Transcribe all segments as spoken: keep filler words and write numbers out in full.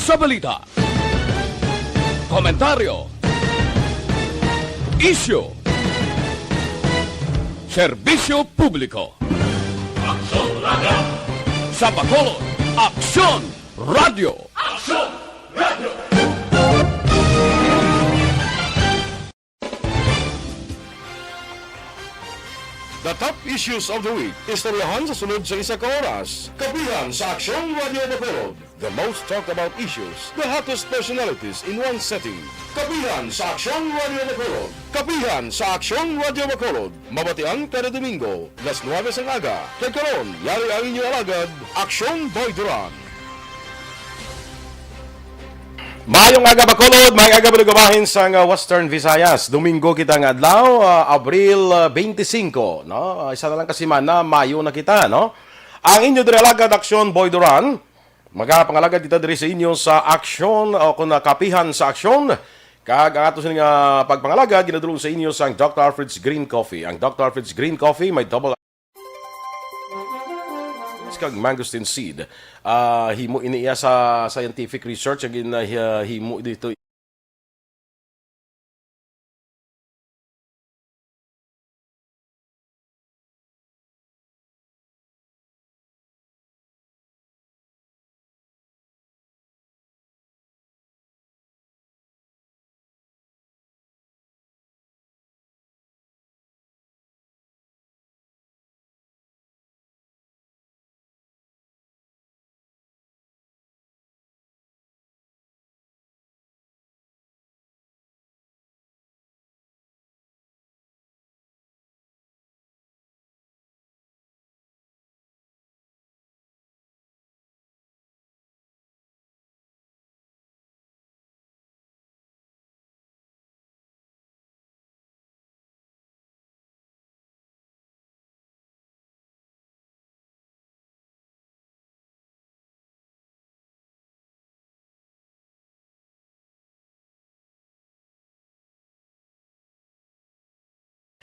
Sa balita, komentaryo, isyu, serbisyo publiko. Aksyon Radio. Sa Bacolod, Aksyon Radio. Aksyon Radio. The top issues of the week. Istoryahan sa sunod sa isa ka oras. Kapihan sa Aksyon Radio Bacolod. The most talked about issues, the hottest personalities in one setting. Kapihan sa Aksyon Radio Bacolod. Kapihan sa Aksyon Radio Bacolod. Mabatian kada Domingo, las nuebe sang aga. Kag karon, yari ang inyo alagad, Aksyon Boy Duran. Maayong aga, Bacolod. Maayong aga, balugabahin sang, ah, Western Visayas. Domingo kita nga adlaw, ah, Abril, ah, twenty-five, no? Ah, isa na lang ka semana, Mayo na kita, no? Ang inyo diri alagad, Aksyon Boy Duran. Magapangalagad kita diri sa inyo sa Aksyon, o kung nakapihan sa Aksyon. Kag ang ato sini nga pagpangalagad ginadulong sa inyo sang Doctor Alfred's Green Coffee. Ang Doctor Alfred's Green Coffee may double kag mangosteen seed. Ah, himo ini iya sa scientific research ang gina-, ah, himo dito.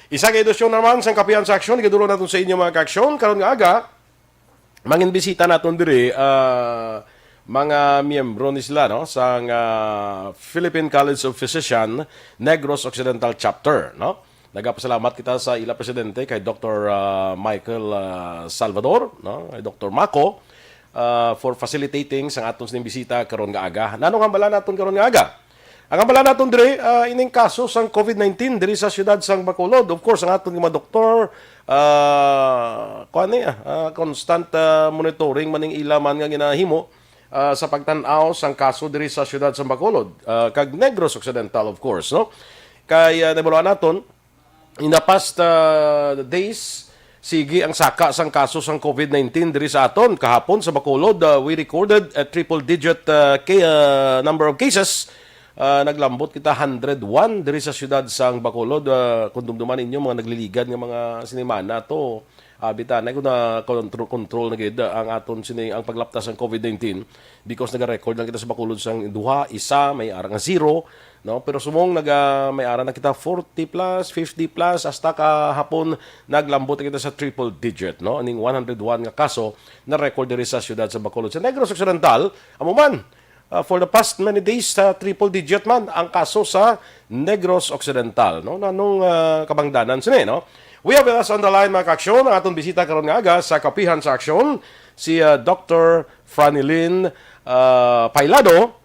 Isa ka edisyon naman sang Kapihan sa Aksyon, igadulong naton sa inyo, mga kaaksyon. Karon nga aga, mangin bisita naton diri, ah, mga miyembro ni sila, no, sang, ah, Philippine College of Physician, Negros Occidental Chapter, no? Nagapasalamat kita sa ila presidente kay Doktor, ah, Michael, ah, Salvador, no? Kay Doktor Mako, ah, for facilitating sang aton sining bisita karon nga aga. Nanong hambala naton karon nga aga? Ang hambala naton diri, ah, ining kaso sang COVID nineteen diri sa siyudad sang Bacolod. Of course, ang aton nga mga doktor, ah, kuwan ni, ah, ah, constant, ah, monitoring man ning ila man nga ginahimo, ah, sa pagtan-aw sang kaso diri sa siyudad sang Bacolod, ah, kag Negros Occidental, of course, no? Kay, ah, nahibaluan naton, in the past, uh, days, sige ang saka sang kaso sang COVID nineteen diri sa aton. Kahapon sa Bacolod, uh, we recorded a triple digit, uh, ca-, uh, number of cases. Uh, naglambot kita hundred one diri sa siyudad sang Bacolod. Uh, kung dumduman ninyo, mga nagliligad nga mga sinimana to, uh, bitanay ko na control, control na gid ang aton sini ang paglaptas sang COVID nineteen. Because naga-record lang kita sa Bacolod sang duha, isa, may ara nga zero, no? Pero subong naga-, may ara na kita forty plus, fifty plus, hasta kahapon naglambot kita sa triple digit, no? Ning one hundred one nga kaso na record diri sa siyudad sa Bacolod. Sa Negros Occidental, amo man, ah, for the past many days, sa triple digit man ang kaso sa Negros Occidental, no? Nanong, ah, kabangdanan sini, no? We have with us on the line, mga kaaksyon, ang aton bisita karon nga aga sa Kapihan sa Aksyon, si, ah, Doktor Franilyn, ah, Pailado,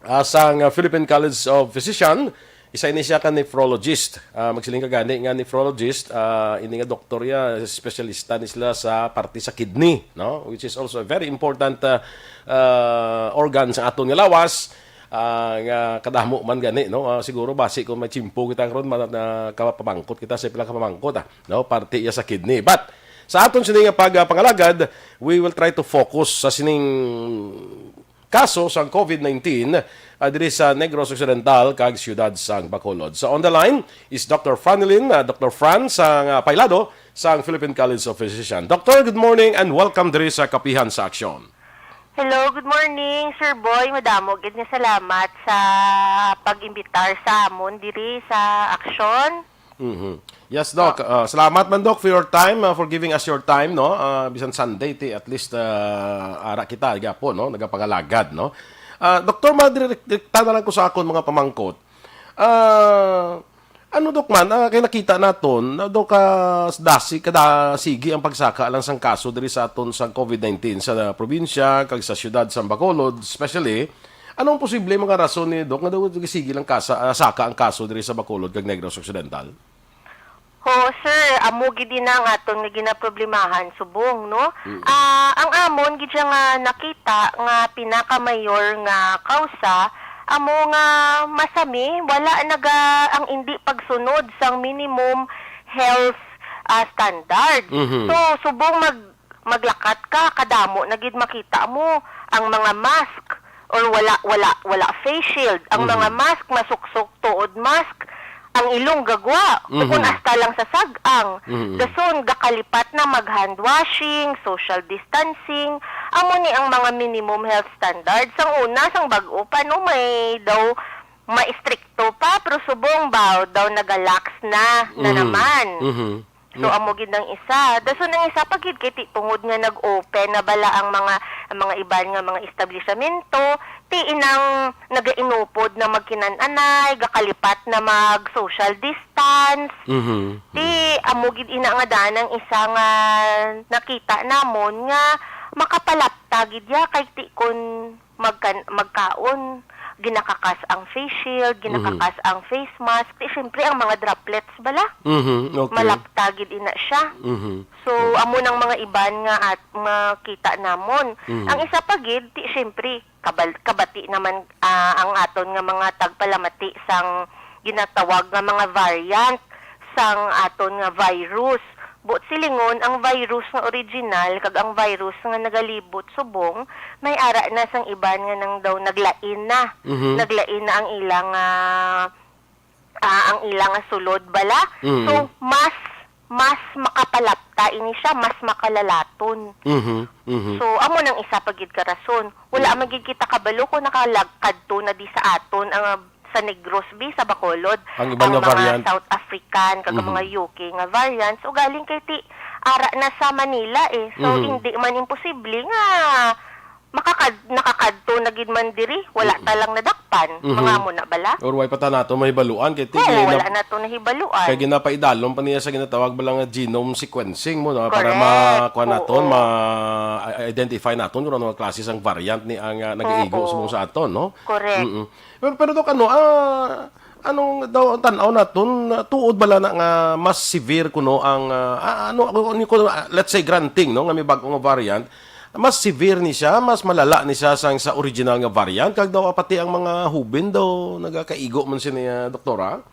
ah, sang, ah, Philippine College of Physician. Isa ini siya ka nephrologist. Ah, magsiling ka gani nga nephrologist, ah, ini nga doktor ya, espesyalista ni sila sa parte sa kidney, no? Which is also a very important, ah, ah, organ sa aton nga lawas. Ah, nga kadamo man gani, no? Ah, siguro basi kung may tiyempo kita karon, ma-, na kapamangkot kita sa pila ka pamangkot, ah, no? Parte iya sa kidney. But sa aton sini nga pag, ah, pangalagad, we will try to focus sa sining kaso sang COVID nineteen, ah, diri sa Negros Occidental kag siyudad sang Bacolod. So on the line is Doktor Franilyn, ah, Doktor Fran sang, ah, Pailado sang Philippine College of Physician. Doktor, good morning and welcome diri sa Kapihan sa Aksyon. Hello, good morning, Sir Boy. Madamo gid nga salamat sa pag-imbitar sa amon diri sa Aksyon. Mhm. Yes, Doc. Ah. Uh, salamat man, Doc, for your time, uh, for giving us your time, no? Uh, bisan Sunday, ti, at least, uh, ara kita, gapon, no? Nagapangalagad, no? Ah, Doktor, madirekta na lang ko sa akon mga pamangkot. Ah, ano, Dok, man, ah, kay nakita naton na daw ka dasi, kada sige ang pagsaka lang sang kaso diri sa aton sang COVID nineteen sa probinsya kag sa siyudad sa Bacolod, especially. Ano ang posible mga rason ni, Dok, nga daw sige lang kasa, ah, saka ang kaso diri sa Bacolod kag Negros Occidental? Ho, sir, amo gid ina nga aton nga ginaproblemahan subong, no? Mm. Ah, ang amon gid siya nga nakita nga pinakamayor nga kausa amo nga masami wala naga ang indi pagsunod sang minimum health, ah, standard. Mhm. So, subong mag maglakat ka, kadamo na gid makita mo ang mga mask or wala wala wala face shield. Ang mga Mhm. mask masuksok tuod mask, ang ilong gagwa, Mhm. kung hasta lang sa sag-ang. Mhm. Dason gakalipat na mag hand washing, social distancing, amo ni ang mga minimum health standards. Sang una, sang bag-o pa, no, may daw maistrikto pa, pero subong ba daw nagalax na na Mhm. naman. Mhm. So, Mm. amo gid ang isa. Dason ang isa pa gid kay ti tungod nga nag-open na bala ang mga, ang mga iban nga mga establishmento, ti inang nagainupod na magkinan-anay, gakalipat na mag social distance. Mhm. Ti amo gid ina nga daan ang isa nga nakita namon nga makapalapta gid ya kay ti kun magkan-, magkaon, ginakakas ang face shield, ginakakas Mhm. ang face mask, ti syempre ang mga droplets bala, Mhm, okay. malapta gid ina siya. Mhm. So, amo nang mga iban nga at makita namon. Mhm. Ang isa pa gid, ti syempre kabal-, kabati naman, ah, ang aton nga mga tagpalamati sang ginatawag nga mga variant sang aton nga virus. Buot silingon, ang virus nga original kag ang virus nga nagalibot subong may ara na sang iban nga nang daw naglain na. Mhm. Naglain na ang ilang, ah, ah, ang ilang sulod bala. Mhm. So, mas, mas makapalapta ini siya, mas makalalaton. Mhm. Mhm. So, amo nang isa pa gid ka rason. Wala Mhm. man gid kita kabalo kung nakalagkadto na di sa aton ang sa Negros, bi, sa Bacolod, Ang iban ang nga mga variant. South African, kag ang Mhm. mga U K nga variants, ugaling kay ti ara na sa Manila, eh. So, Mhm. hindi man imposible nga makakad-, nakakadto na gid man diri, wala Mm. ta lang nadakpan. Mhm. Mga amo na bala? Or way pa ta nato mahibaluan, kay ti Oo, gina-, wala nato nahibaluan. kay ginapaidalom pa niya sa ginatawag bala nga genome sequencing mo, no? Para Correct. ma-, kuha naton, Oo. ma-, i-, identify naton kung ano nga klase sang variant ni ang, ah, nagaigo Oo. subong sa aton, no? Correct. Mm-mm. Pero, pero, Dok, ano, ah, anong daw ang tan-aw naton? Ah, tuod bala na nga mas severe kuno ang, ah, ah, ano, ano, ano, kuno, ah, let's say, granting, no, nga may bag-o nga variant, mas severe ni siya, mas malala ni siya sang sa original nga variant, kag daw pati ang mga hubin daw nagakaigo man sini, ah, doktora?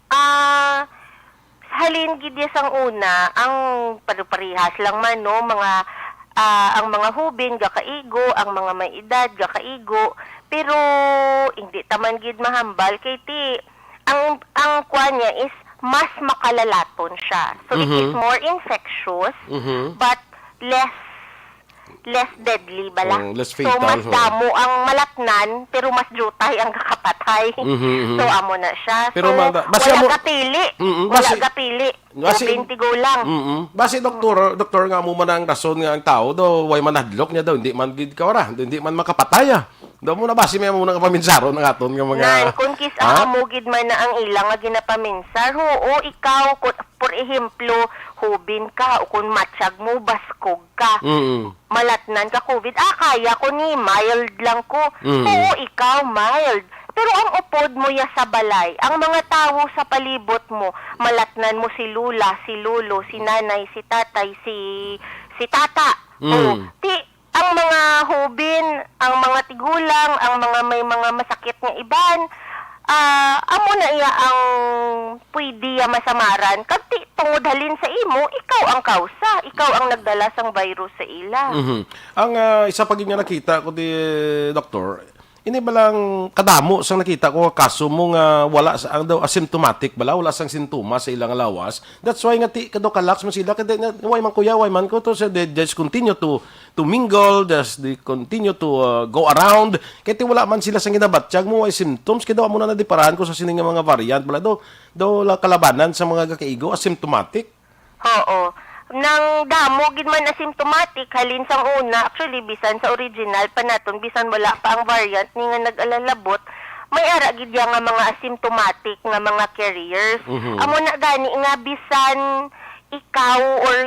Ah, halin gid ya sang una, ang pare-parehas lang man, no, mga, ah, ang mga hubin gakaigo, ang mga may edad gakaigo, pero hindi ta man gid mahambal kay ti ang, ang kuan niya is mas makalalaton siya. So, it is Mhm. more infectious, Mhm. but less, less deadly bala. Oh, less So, fatal, mas ho. damo ang malatnan, pero mas jutay ang kakapatay. Mhm, mhm. So, amo na siya. Pero So, ma-, basi wala amo gapili. Mm, Wala basi gapili. Basi Grabe ang tigulang. Mm. Basi, doktor, doktor, nga amo man ang rason nga ang tao daw, way man hadlok niya daw, hindi man gid kawara, hindi man makapataya. Daw mo na basi may amo na kapaminsaron ang aton nga mga Nan, kung kis Ha? amo gid man na ang ila nga ginapaminsar, oo, ikaw, kun, por ehemplo, hubin ka, o kun matsyag mo, baskog ka, Mm. malatnan ka COVID, ah, kaya ko ni, mild lang ko. Mm. Oo, ikaw, mild. Pero ang upod mo ya sa balay, ang mga tawo sa palibot mo, malatnan mo si lula, si lolo, si nanay, si tatay, si, si tata. Mm. O, ti, ang mga hubin, ang mga tigulang, ang mga may mga masakit nga iban, ah, amo na iya ang pwede ya masamaran. Kag ti, tungod halin sa imo, ikaw ang kausa, ikaw ang nagdala sang virus sa ila. Mhm. Ang, ah, isa pa gid nga nakita ko di, doktor, ini balang kadamo sang nakita ko nga kaso mo nga wala sa, ang daw asymptomatic bala, wala sang sintomas sa ilang lawas. That's why nga ti, kadaw ka-lax man sila, kay di na, way man kuya, way man ko to, so they just continue to, to mingle, just they continue to, uh, go around. Kay ti wala man sila sang ginabatyag mo, way symptoms, kay daw amo na nadiparahan ko sa sini nga mga variant bala, daw, daw la kalabanan sa mga gakaigo, asymptomatic. Oo. Nang damo gid man asymptomatic, halin sang una, actually, bisan sa original pa naton, bisan wala pa ang variant ni nga nag-alalabot, may ara gid ya nga mga asymptomatic nga mga carriers. Mhm. Amo na gani nga bisan ikaw or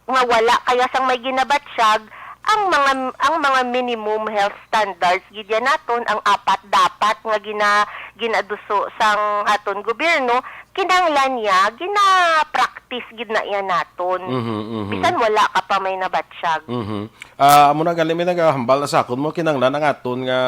nga wala kaya sang may ginabatsyag, ang mga, ang mga minimum health standards gid yan naton, ang apat dapat nga gina-, ginaduso sang aton gobyerno, kinahanglan niya, gina-practice gid na yan naton. Mhm, mhm. Bisan wala ka pa may nabatsyag. Mhm. Ah, amo na gali may nagahambal na sa akon mo, kinahanglan ang aton nga,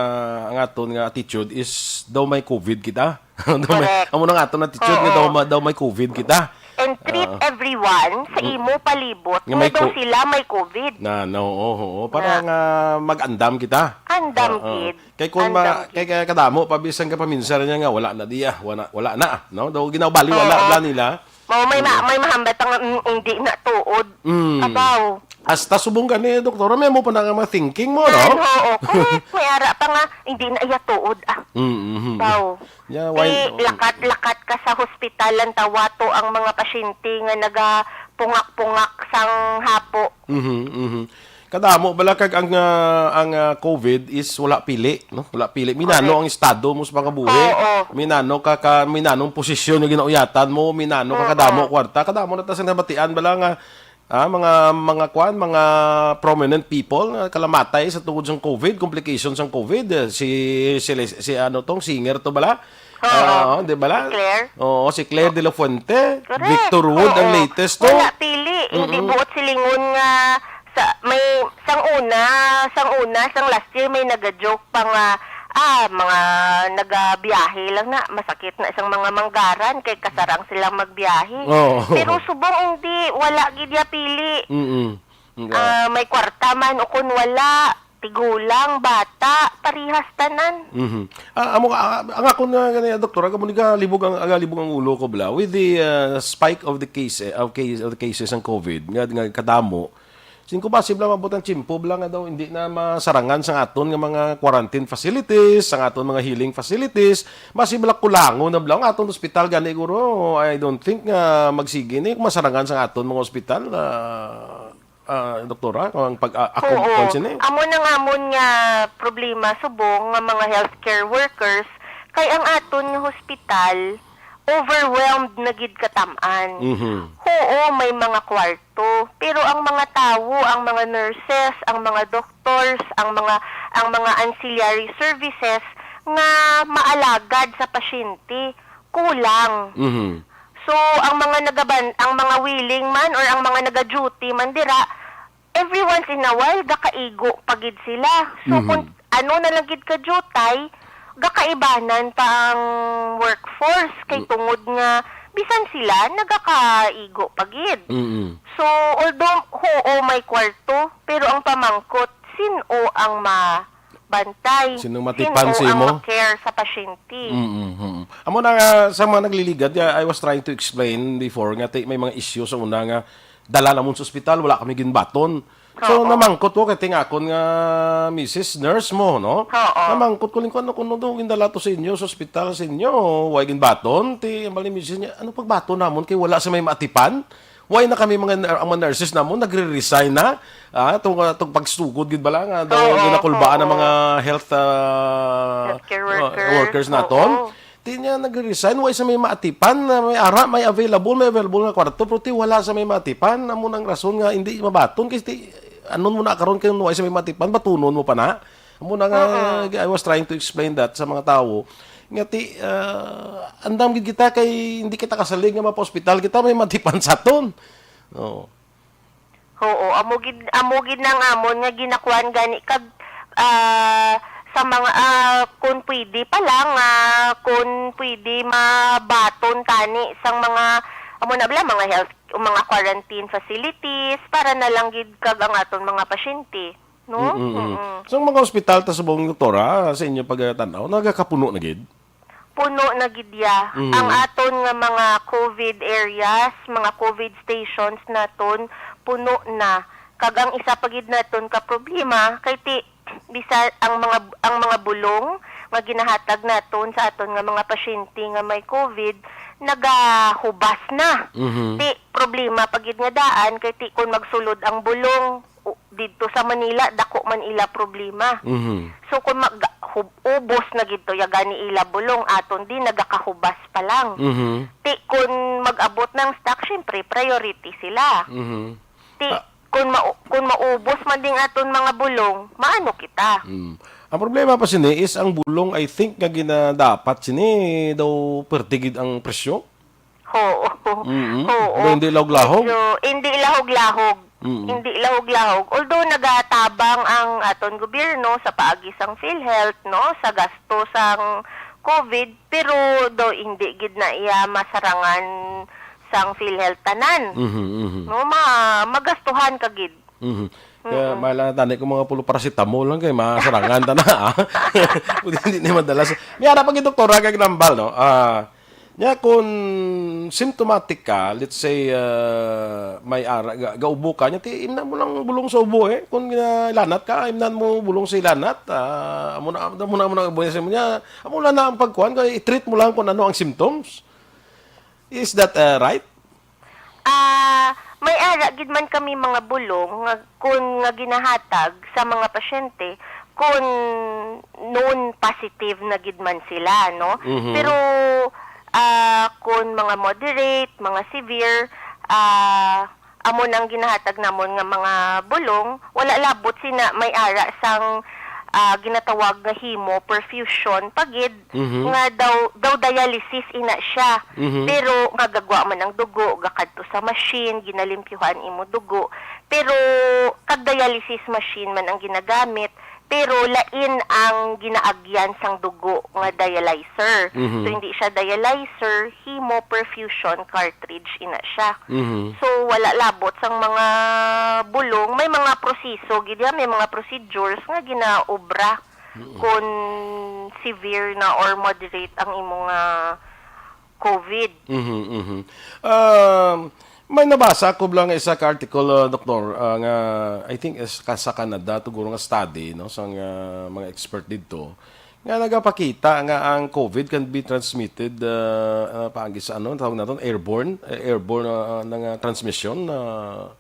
ang aton nga attitude is daw may covid kita. Daw may, Correct. Amo na nga aton attitude nga Oo. daw ma-, daw may covid kita. And treat Ah. everyone sa Mm. imo palibot Nga nga may daw co- sila may covid. Na, no, oo, oo. Para Na. nga mag-andam kita. Andam Oo. gid. Kay kung Andam ma-, gid. kay, kay kadamo pa bisan ka paminsan niya nga wala na diya, wala, wala na, no? Daw ginaw bali wala Oo. bala nila. Mao may ma-, Mm. may mahambat pa nga, mm, hindi na tuod. Mm. Abaw. Hasta subong gani, doktora, may mo pa na nga mga thinking mo, no? Yan, oo. Correct. May ara pa nga, hindi na iya tuod, ah. Mm, mhm. Baw. Yeah, Di, why lakat-lakat ka sa hospital, ang tawato ang mga pasyente nga nagapungak-pungak sang hapo. Mhm, mhm. Kadamo bala kag ang, ah, ang, ah, covid is wala pili, no? Wala pili. Minano Correct. ang estado mo sa pangabuhi. Oo. Minano ka, ka, minanong posisyon nga ginauyatan mo, minano ka Oo. kadamo kwarta. Kadamo na ta sa nabatian bala nga, ah, mga, mga kwan, mga prominent people nga kalamatay sa tungod sang covid, complications sang covid. Eh, si, si, si ano tong singer to bala? Oo. Ah, di bala? Si Claire? Oo, si Claire de la Fuente. Correct. Victor Wood, ang Oo. latest to. Wala pili. Hindi Mm-mm. buot silingon nga sa, may, sang una, sang una, sang last year, may nagajoke pa nga, ah, mga nagabiyahe lang na, masakit na sang mga manggaran, kay kasarang silang magbiyahe. Oo. Pero subong hindi, wala gid ya pili. Mm-mm. Nga Ah, may kwarta man o kun wala, tigulang, bata, parihas tanan. Mhm. Ah, amo, ah, ang akon nga gani, doktora, kamo ni galibog ang, galibog ang ulo ko bala with the, ah, spike of the case, eh, of case, of the cases ng covid nga, nga kadamo. Sin ko basi bala mabot ang tiyempo bala nga daw hindi na masarangan sang aton nga mga quarantine facilities, sang aton mga healing facilities, basi bala kulangon na bala ang aton ospital gani guro. I don't think nga magsigi ni kung masarangan sang aton mga ospital. Ah, ah, doktora, ang pag, ah, ako Oo. kuwan sini? Amo na nga amon nga problema subong nga mga healthcare workers, kay ang aton nga hospital overwhelmed na gid katam-an. Mhm. Oo, may mga kwarto, pero ang mga tawo, ang mga nurses, ang mga doctors, ang mga, ang mga ancillary services nga maalagad sa pasyente, kulang. Mhm. So, ang mga nagaban-, ang mga willing man or ang mga naga-duty man dira, every once in a while, gakaigo pa gid sila. So, Mhm. kung ano na lang gid ka jutay, gakaibanan pa ang workforce kay Mm. tungod nga bisan sila nagakaigo pa gid. Mm-mm. So, although, oo, may kwarto, pero ang pamangkot, sin-o ang mabantay? Sinong matipan Sin-o sa ang imo? ma-care sa pasyente? Mm-mm, mm-mm. Amo na nga, sa mga nagliligad, yeah, I was trying to explain before nga ti-, may mga issue sa una nga dala namon sa ospital, wala kami ginbaton. So, Oo. namangkot ko kay ting akon nga misis, nurse mo, no? Oo. Namangkot ko, "Lingkod, ano kuno daw gindala to sa inyo, sa ospital sa inyo? Way ginbaton?" Ti, ang bali misis niya, "Ano pagbaton namon kay wala sa may maatipan? Way na kami mga, ang mga nurses namon nagre-resign na." Ah, tong, ah, tong pagsugod gid bala nga daw Oo, ginakulbaan ang oo. mga health, ah, Healthcare ah, workers. workers naton. Oo. Ti niya nagre-resign, way sa may maatipan na may ara, may available, may available nga kwarto, pero ti wala sa may maatipan. Amo nang rason nga hindi mabaton, kay ti, anon mo na karon kay way sa may maatipan, batunon mo pa na. Amo na nga, Oo. I was trying to explain that sa mga tawo. Nga ti, ah, andam gid kita kay hindi kita kasalig nga mapa-ospital kita, may maatipan sa aton. Oo. Oo, amo gid, amo gid nang amon nga ginakuan gani kag, ah, sa mga, ah, kun pwede pa lang, ah, kun pwede mabaton tani sang mga, amo na bala, mga health, mga quarantine facilities para na lang gid kag ang aton mga pasyente, no? Mm, mm, mm. Mm-mm. So, ang mga ospital ta subong, doktora, sa inyo pagtanaw, nagakapuno na gid? Puno na gid ya. Mm. Ang aton nga mga covid areas, mga covid stations naton, puno na. Kag ang isa pa gid naton ka problema kay ti, bisa ang mga, ang mga bulong, nga ginahatag naton sa aton nga mga pasyente nga may COVID, nagahubas na. Mhm. Ti, problema pa gid nga daan kay ti kon magsulod ang bulong, u-, didto sa Manila, dako man ila problema. Mhm. So, kung mag-, hub-, ubos na gid to, ya gani ila bulong, aton di nagakahubas pa lang. Mhm. Ti, kung mag-abot ng stock, syempre, priority sila. Mhm. Ti, Ah. kung mau-, kung maubos man ding aton mga bulong, maano kita? Mm. Ang problema pa sini is ang bulong, I think, nga ginadapat sini daw perti gid ang presyo. Oo. Mm-mm. Oo. Daw hindi lahog-lahog. Medyo hindi lahog-lahog. Mm-mm. Hindi lahog-lahog. Although nagatabang ang aton gobyerno sa paagi sang PhilHealth, no, sa gasto sang COVID, pero daw hindi gid na iya masarangan sang PhilHealth tanan. Mhm, mhm. No, ma-, magastuhan ka gid. Mhm. Kaya Mm-mm. Mahala na tani kung mga pulo paracetamol lang kay masarangan ta na, ah. Kundi hindi ni madalas. May ara pa gid, doktora, kag nambal, no? Ah, nya kung symptomatic ka, let's say, ah, may ara, ga-, gaubo ka, nya ti, imnan mo lang bulong sa ubo, eh. Kung ginalanat ka, imnan mo bulong sa ilanat. Ah, amo na, amo na, amo na, amo na, amo na ang pagkuhan, kay i-treat mo lang kung ano ang symptoms. Is that, ah, right? Ah, may ara gid man kami mga bulong nga kun nga ginahatag sa mga pasyente kun known positive na gid man sila, no? Mhm. Pero, ah, kun mga moderate, mga severe, ah, amo nang ginahatag namon nga mga bulong, wala labot sina may ara sang, ah, ginatawag nga hemoperfusion pa gid, Mhm. nga daw, daw dialysis ina siya. Mhm. Pero nga gagwa man ang dugo, gakadto sa machine, ginalimpyuhan imo dugo. Pero kag dialysis machine man ang ginagamit, pero lain ang ginaagyan sang dugo nga dialyzer. Mhm. So, hindi siya dialyzer, hemoperfusion cartridge ina siya. Mhm. So, wala labot sang mga bulong. May mga proseso gid yan, may mga procedures nga ginaobra Mm-mm. kung severe na or moderate ang imo nga COVID. Mhm, mhm. Um, may nabasa ko lang nga isa ka article, uh, Doktor, uh, nga I think is ka-, sa Canada, tuguro nga study, no, sang, uh, mga expert didto, nga nagapakita nga ang COVID can be transmitted, uh, uh, paagi sa ano, tawag naton, airborne, uh, airborne, uh, uh, nga transmission, uh,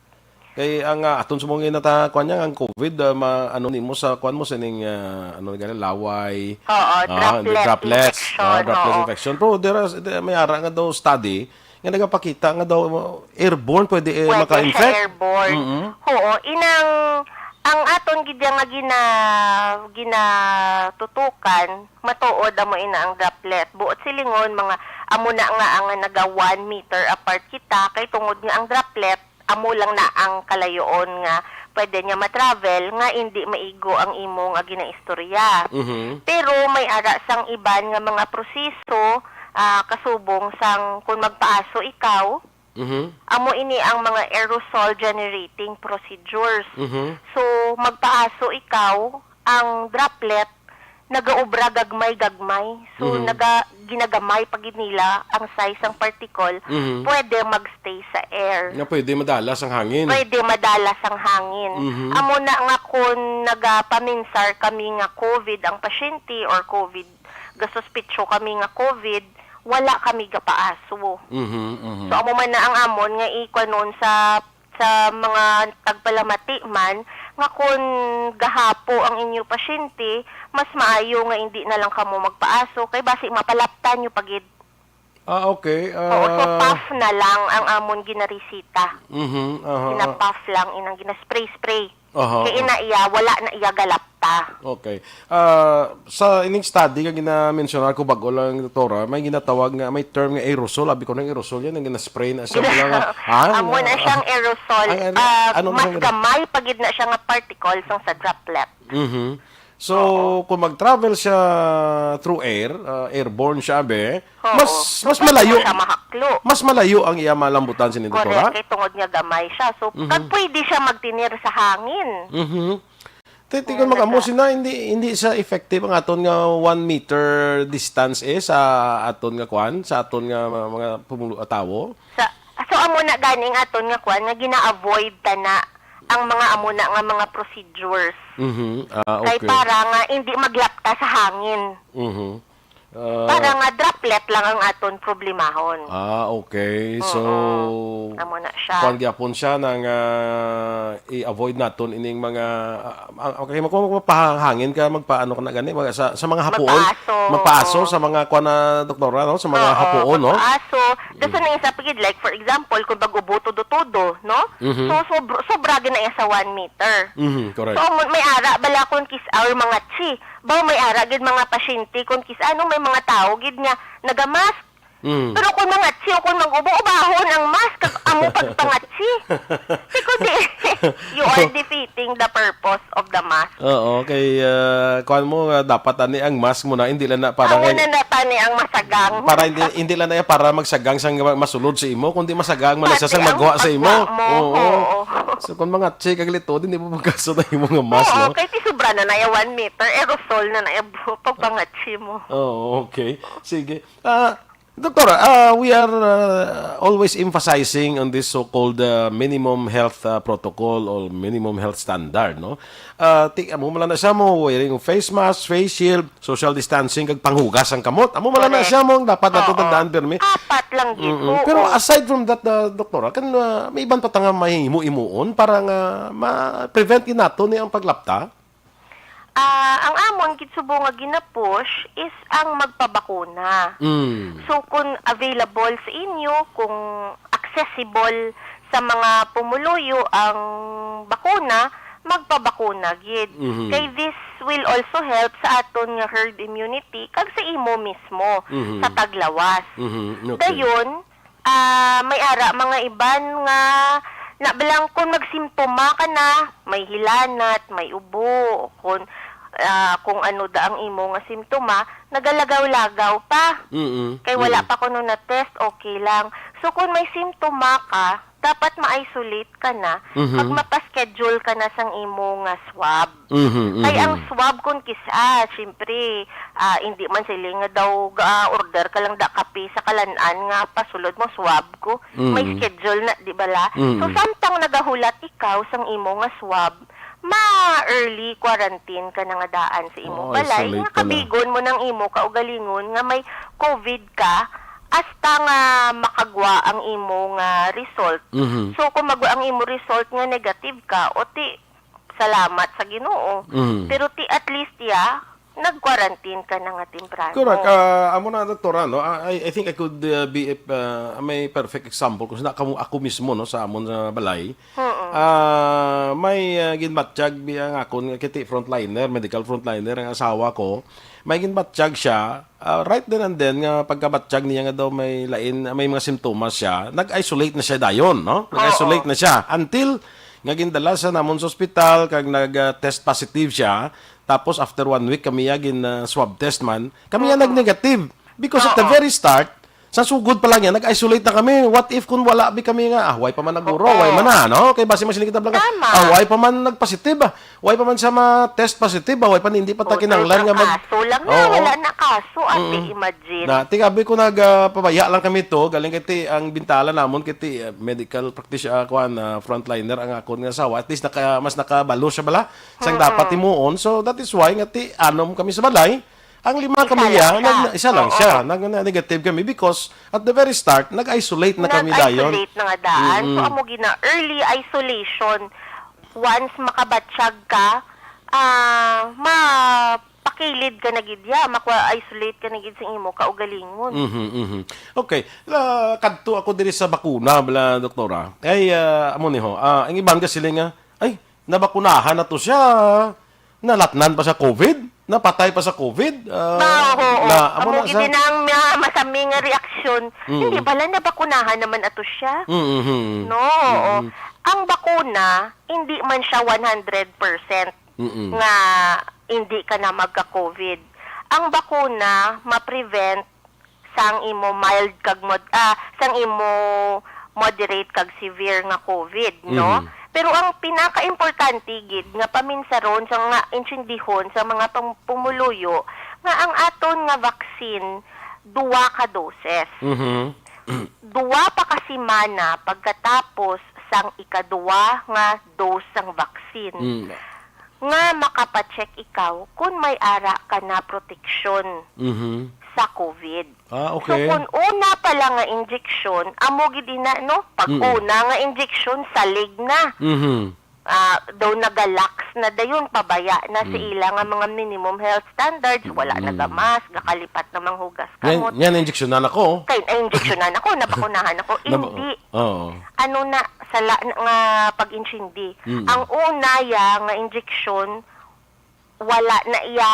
Kay ang, ah, aton sa mga ginata-, kuwan niya, ang COVID, ah, ma-, ano nimo sa kuwan mo, sining, ah, ano nga, laway, Oo, ah, droplet droplets, infection, ah, droplets oo. infection. Pero there is, there, may ara nga daw study nga nagapakita nga daw, uh, airborne, pwede, eh, Pwede siya maka-infect. airborne. Mm-mm. Oo, inang, ang aton gid nga gina-, ginatutukan, matuod amo ina ang droplet. Buot silingon, mga, amo na nga ang naga one meter apart kita, kay tungod nga ang droplet, amo lang na ang kalayoon nga pwede niya ma-travel nga indi maigo ang imo nga ginaistorya. Mhm. Pero may ara sang iban nga mga proseso, ah, kasubong sang kung magpaaso ikaw, Mhm. amo ini ang mga aerosol generating procedures. Mhm. So, magpaaso ikaw, ang droplet nagaobra gagmay-gagmay. So, Mhm. naga-, ginagamay pa gid nila ang size sang particle, Mhm. pwede magstay sa air. Nga pwede madala sang hangin. Pwede madala sang hangin. Mhm. Amo na nga kung nagapaminsar kami nga COVID ang pasyente or COVID, gasuspitso kami nga COVID, wala kami gapaaso. Mhm, mhm. So, amo man na ang amon nga ikwanon sa sa mga tagpalamati man nga kon gahapo ang inyo pasyente, mas maayo nga indi na lang kamo magpaaso kay basi mapalaptan nyo pa gid. Ah, okay. Oo, so Ah, puff na lang ang amon ginarisita. Mhm, aha, ah. Gina-puff lang, inang gina-spray-spray. Aha, Kay ah. ina iya, wala na iya galapta. Okay. Ah, sa ining study nga gina-mensionar ko bag-o lang, Doktora, may ginatawag nga, may term nga aerosol. Abi ko, nang aerosol yan, ang gina-spray na siya, wala nga, ha? Amo na siyang aerosol. Ang aer-, Ah, ano mas ang aer- gamay pa gid na siya nga particles ang sa droplet. Mhm. So, Oo. kung mag-travel siya through air, ah, airborne siya, be, Oo. mas, So, mas pwede malayo. mo siya mahaklo. Mas malayo ang iya malambutan, sini, Doktora? Correct, kay tungod nga gamay siya. So, Mhm. kag pwede siya magtinir sa hangin. Mhm. Ti-, ti-, Ayan, kung mag-amo nasa- sina, hindi, hindi siya effective ang aton nga one meter distance, eh, sa aton nga kwan, sa aton nga mga, mga pumulo, ah, tawo. Sa, so, amo na ganing aton nga kwan, nga gina-avoid ta na. ang mga amo na nga mga procedures. Mhm. Ah, Kay okay. para nga hindi maglapta sa hangin. Mhm. Ah, Para nga droplet lang ang aton problemahon. Ah, okay. So, Oo. Amo na siya. kuwan gyapon siya nang, ah, i-avoid naton ining mga, ah, ah, okay, kung mapahangin ka, magpaano ka na gani, mga sa, sa mga hapuon, Mapaaso. mapaaso sa mga kuwan na doktora, no? Sa mga Oo, hapuon, no? mapaaso. Dason Mm. na isa pa gid, like, for example, kung mag-ubo todo-todo, no? Mhm. So, sobr-, sobra gid na iya sa one meter. Mhm, correct. So, mo-, may ara bala kung kis-, or mga chi. Baw may ara gid mga pasyente kung kis-, ano, may mga tao gid nga nagamask. Mm. Pero kung mga chi o kung mag-ubo, ubahon ang mask, kag amo pagpangatsi. Kasi kundi, you are defeating the purpose of the mask. Oo, kay, ah, kuwan mo nga dapat ani ang mask mo na, hindi lang na para Amo kay na natani ang masagang. para hindi, hindi lang na yan para magsagang sang ma-, masulod sa imo, kundi masagang man na siya Pati sang ang magwa sa imo. pagwa mo, Oo. oo. So, kung mga check ang lito, hindi mo magkaso na imo nga mask, Oo, no? kay ti sobra na na yung one meter, aerosol na na yung bu-, pagpangatsi mo. Oo, okay. Sige. Ah, Doktora, ah, we are, ah, always emphasizing on this so-called, ah, minimum health, ah, protocol or minimum health standard, no? Ah, ti-, amo man lang na siya mo, wearing of face mask, face shield, social distancing, kag panghugas ang kamot. Amo man lang na Correct. siya mo, ang dapat nato Oo. tandaan, pirmi. Apat lang gid, Mm-mm. oo. Pero aside from that, ah, Doktora, kan, ah, may iban pa ta nga mahimo-himuon para nga ma-prevent gid nato ni ang paglapta? Ah, ang amon gid subo nga gina-push is ang magpabakuna. Mm. So, kung available sa inyo, kung accessible sa mga pumuluyo ang bakuna, magpabakuna gid. Mhm. Kay this will also help sa aton nga herd immunity kag sa imo mismo Mhm. sa paglawas. Mhm. Okay. Dayon, ah, may ara mga iban nga na bilang kung magsimptoma ka na, may hilanat, may ubo, kung, ah, kung ano da ang imo nga simptoma, nagalagaw-lagaw pa. Mm-mm. Kay wala Mm-mm. pa kuno na test, okay lang. So, kung may simptoma ka, dapat ma-isolate ka na Mhm. pag mapaschedule ka na sang imo nga swab. Mhm, Kay ang mhm. swab, kung kis-, ah, siyempre, ah, hindi man sila nga daw ga-order ka lang da kape sa kalan-an nga pasulod mo swab ko. May Mm. schedule na, di bala? So, Mm. samtang nagahulat ikaw sang imo nga swab, ma-early quarantine ka na nga daan sa imo Oo, balay, isolate nga ka na. kabigon mo nang imo kaugalingon nga may covid ka, hasta nga makagwa ang imo nga result. Mhm. So, kung magwa ang imo result nga negative ka, o ti, salamat sa Ginoo. Mhm. Pero ti at least, ya, nag-quarantine ka na nga temprano. Correct. Ah, amo na, doktora, no? Ah, I, I think I could, uh, be a, uh, may perfect example kung sa ako, ako mismo, no, sa amon sa balay. Mm-mm. Ah, may, ah, ginbatyag bi-, ang akon nga kiti frontliner, medical frontliner, ang asawa ko. May ginbatyag siya, ah, right then and then nga pagkabatyag niya nga daw may lain, may mga simptomas siya, nag-isolate na siya dayon, no? Nag-isolate Oo. na siya until nga gindala sa namon sa ospital kag nag, ah, test positive siya. Tapos after one week kami ya gin, ah, swab test man, kami ya Mm. nag-negative. Because at the Oo. very start, sa sugod pa lang yan, nag-isolate na kami. What if kung wala bi kami nga, ah, way pa man naguro, Oo. way man na, no? Kay basi man sila kita lang, Tama. ah, way pa man nagpositive, ah. Way pa man siya ma-test positive, ah. Way pa, hindi pa ta O, kinahanglan nga mag- kaso lang na, Oo. wala na kaso, ate, Mm. imagine. Na, ti, abi ko nag, ah, pabaya lang kami to, galing kay ti, ang bintala namon kay ti, ah, medical practitioner, ah, kuan, ah, frontliner ang akon nga asawa. At least naka, mas nakabalo siya bala sang Mm-mm. dapat himuon. So, that is why nga ti, anom kami sa balay. Ang lima Isa kami lang ya, siya. nag-, isa lang Oo. siya. Nag-, na-, negative kami because at the very start, nag-isolate na kami dayon. Nag-isolate na nga daan. So, Mm-mm. amo gina early isolation. Once makabatsyag ka, ah, mapakilid ka na gid ya, makwa-isolate ka na gid sa imo kaugalingon. Mhm, mhm. Okay. La, kadto ako diri sa bakuna, bala, doktora. Ay, ah, amo ni ho. Ah, ang iban ka sila nga, ay, nabakunahan na to siya. Nalatnan pa sa covid? Napatay pa sa covid? Ah, Ma, oo. na, amo Amo na gid sa din ang ma-, masami nga reaksyon. Mm. Hindi bala nabakunahan naman ato siya? Mm, mm, mm. No, oo. Mm. Ang bakuna, hindi man siya one hundred percent Mm-mm. nga hindi ka na magka-covid. Ang bakuna, ma-prevent sang imo mild kag mod-, ah, sang imo moderate kag severe nga covid, no? Mhm. Pero ang pinakaimportante gid nga paminsaron sa nga intindihon sa mga pam-, pumuluyo nga ang aton nga vaccine duwa ka doses. Mhm. Duwa pa ka semana pagkatapos sang ikaduwa nga dose sang vaccine Mm. nga makapacheck ikaw kung may ara ka na proteksyon Mhm. sa covid. Ah, So, okay. kung una pa lang nga injection, amo gid ina, no? Pag Mm. una nga injection, salig na. Mhm. Ah, daw nagalax na dayon, pabaya na sa Mm. ila nga mga minimum health standards, wala Mm. nagamask, gakalipat na manghugas Yan, kamot. yan, injeksyonan ako. Kay, ay, injeksyonan ako, nabakunahan ako. Nab- Hindi. Oo. Ano na, sala na nga pag-intindi. Mm. Ang una ya nga injection, wala na iya,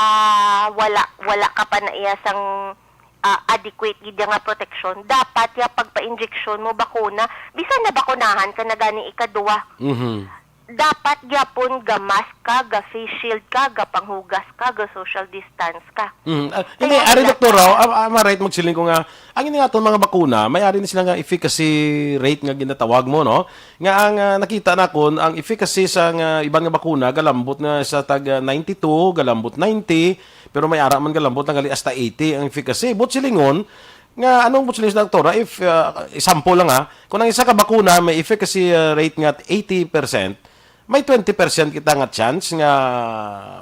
wala, wala ka pa na iya sang, ah, adequate gid nga proteksyon. Dapat ya pagpa-injection mo bakuna, bisan nabakunahan ka na gani ikaduwa. Mhm. Dapat gyapon ga-mask ka, ga-face shield ka, ga-panghugas ka, ga-social distance ka. Mhm. Ah, Kaya ini, ari, wala doktor, na. oh, am, am I right magsiling ko nga, ang ini nga aton mga bakuna, may ari ni sila nga efficacy rate nga ginatawag mo, no? Nga ang, ah, nakita nakon, ang efficacy sa nga iban nga bakuna, galambot na sa tag, ah, ninety-two, galambot ninety, pero may ara man galambot na gali hasta eighty ang efficacy. But silingon, nga anong but silingon sa doktora, if, ah, example lang ha, kung ang isa ka bakuna may efficacy, ah, rate nga eighty percent, may twenty percent kita nga chance nga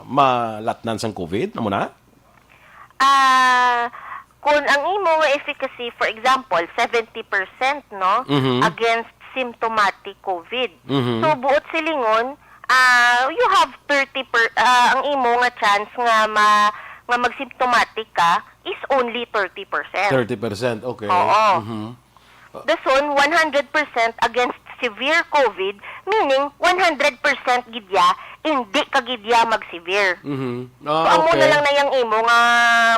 malatnan sang covid, amo na? Ah, kung ang imo nga efficacy, for example, seventy percent, no, Mhm. against symptomatic covid. Mhm. So, buot silingon, ah, you have thirty per, ah, ang imo nga chance nga ma-, nga mag-symptomatic ka is only thirty percent. Thirty percent, okay. Oo. Mhm. Dason, one hundred percent against severe covid, meaning one hundred percent gid ya, hindi ka gid ya mag-severe. Mhm. Ah, So, amo na okay. lang na yang imo nga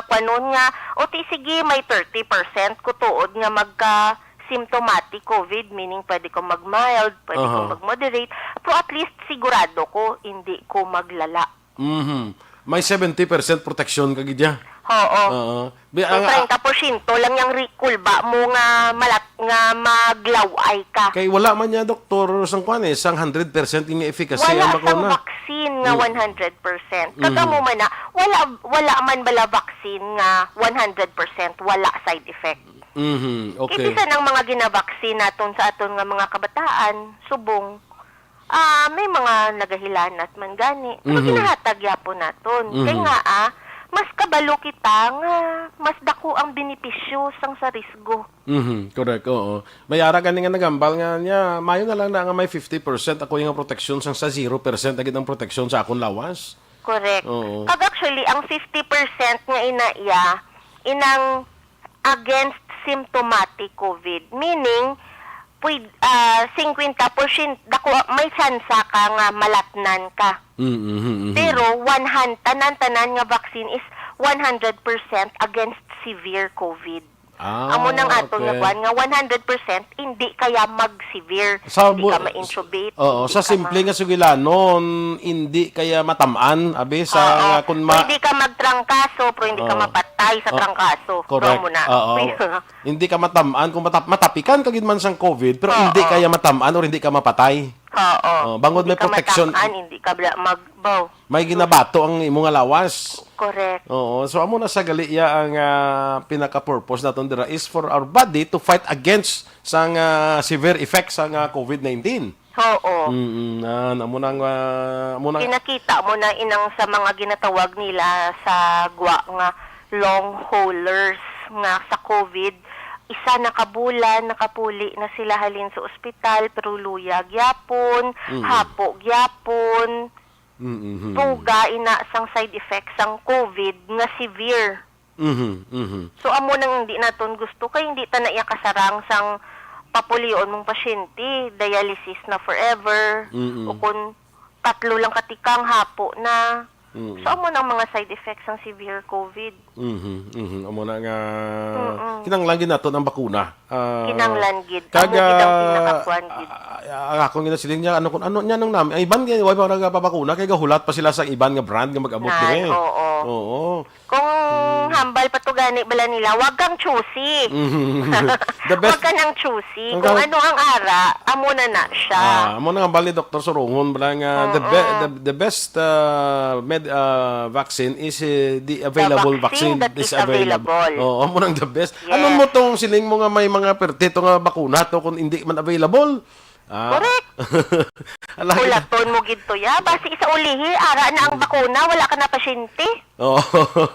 kwanon nga, o ti, sige, may thirty percent ko tuod nga magka-symptomatic covid, meaning pwede ko mag-mild, pwede ko Aha. mag-moderate, pero at least sigurado ko, hindi ko maglala. Mhm. May seventy percent protection ka gid ya. Oo. Oo. Bi-, So, ang, treinta porsyento lang yang ri-, kulba mo nga malat-, nga maglaway ka. Kay wala man niya, doktor, sang kwan eh, sang hundred percent nga efficacy Wala ang sang bakuna. vaccine nga Mm. one hundred percent. Kag Mhm. amo man na, wala, wala man bala vaccine nga one hundred percent wala side effect. Mhm. Kay Okay. bisan ang mga ginavaccine naton sa aton nga mga kabataan, subong, ah, may mga nagahilanat man gani. Pero Mhm. ginahatag yapon naton. Kay Mhm. nga, ah, mas kabalo kita nga mas dako ang benepisyo sang sa risgo. Mhm, correct, oo. May ara gani nga nagambal nga niya, mayo na lang na nga may fifty percent ako yung proteksyon sang sa zero percent agad ang proteksyon sa akon lawas. Correct. Oo. Kag actually, ang fifty percent nga ina iya, inang against symptomatic covid. Meaning, pwed-, ah, singkwenta porsyento, dako, may tsansa ka nga malatnan ka. Mm, mhm, mhm. Pero one hundred, tanan-tanan nga vaccine is one hundred percent against severe covid. Ah, Amo nang aton nga okay. kwan nga one hundred percent hindi kaya mag-severe. Sa Hindi bu-, ka ma-intubate, oo, hindi sa ka simple ma- nga sugilanon, hindi kaya matam-an, abi, sa Oo. nga kun ma- Pwede ka magtrangkaso, pero hindi ka Oo. mapatay sa Oo. trangkaso. Correct. Amo na. Oo. Hindi ka matam-an kung matap-, matapikan ka gid man sang covid, pero Oo. hindi kaya matam-an or hindi ka mapatay. Oo. Oh, bangod Hindi may ka protection. matam-an, hindi ka bla-, magbaw. May ginabato ang imo nga lawas. Correct. Oo. So, amo na sa gali iya ang, ah, pinaka-purpose naton dira is for our body to fight against sang, ah, severe effects sang, ah, covid nineteen. Oo. Mm, na, amo nang, ah, amo na. Kinakita mo na inang sa mga ginatawag nila sa gwa nga long haulers nga sa covid, isa na ka bulan, nakapuli na sila halin sa ospital, pero luya gyapon, Mm. hapo gyapon, Mm, mhm. tuga ina sang side effects sang covid nga severe. Mhm, mhm. So, amo nang hindi naton gusto kay hindi ta na iya kasarang sang papulion mong pasyente, dialysis na forever, Mm. o kun tatlo lang ka tikang hapo na. Mm. So, amo nang mga side effects sang severe covid. Mhm, mhm. Amo na nga Mm-mm. kinahanglan gid naton ang bakuna. Ah, Kinahanglan gid. kag, Amo gid ang ah, pinakakuan gid. ah, ah, ang akong ginasiling niya, ano, kung ano niya nang nami, ay, iban, way pa nagpabakuna, kay gahulat pa sila sa iban nga brand nga mag-abot Nan, dire. oo. Oo. Kung Hmm. hambal pa to gani bala nila, wag kang choosy. Mhm. The best Wag ka nang choosy. Ang Kung ka- ano ang ara, amo na na siya. Ah, amo na nga bali, Doktor Surungon, bala nga, the be-, Oo. the, the best, ah, med-, ah, vaccine is, eh, the The available vaccine vaccine that is is available. available. Oo, amo nang the best. Yes. Ano mo tong siling mo nga may mga perti to nga bakuna to kung hindi man available? Ah. Correct. Ala, kita- Ulaton mo gid to, ya. Basi sa ulihi, ara na ang bakuna, wala ka na pasyente. Oo.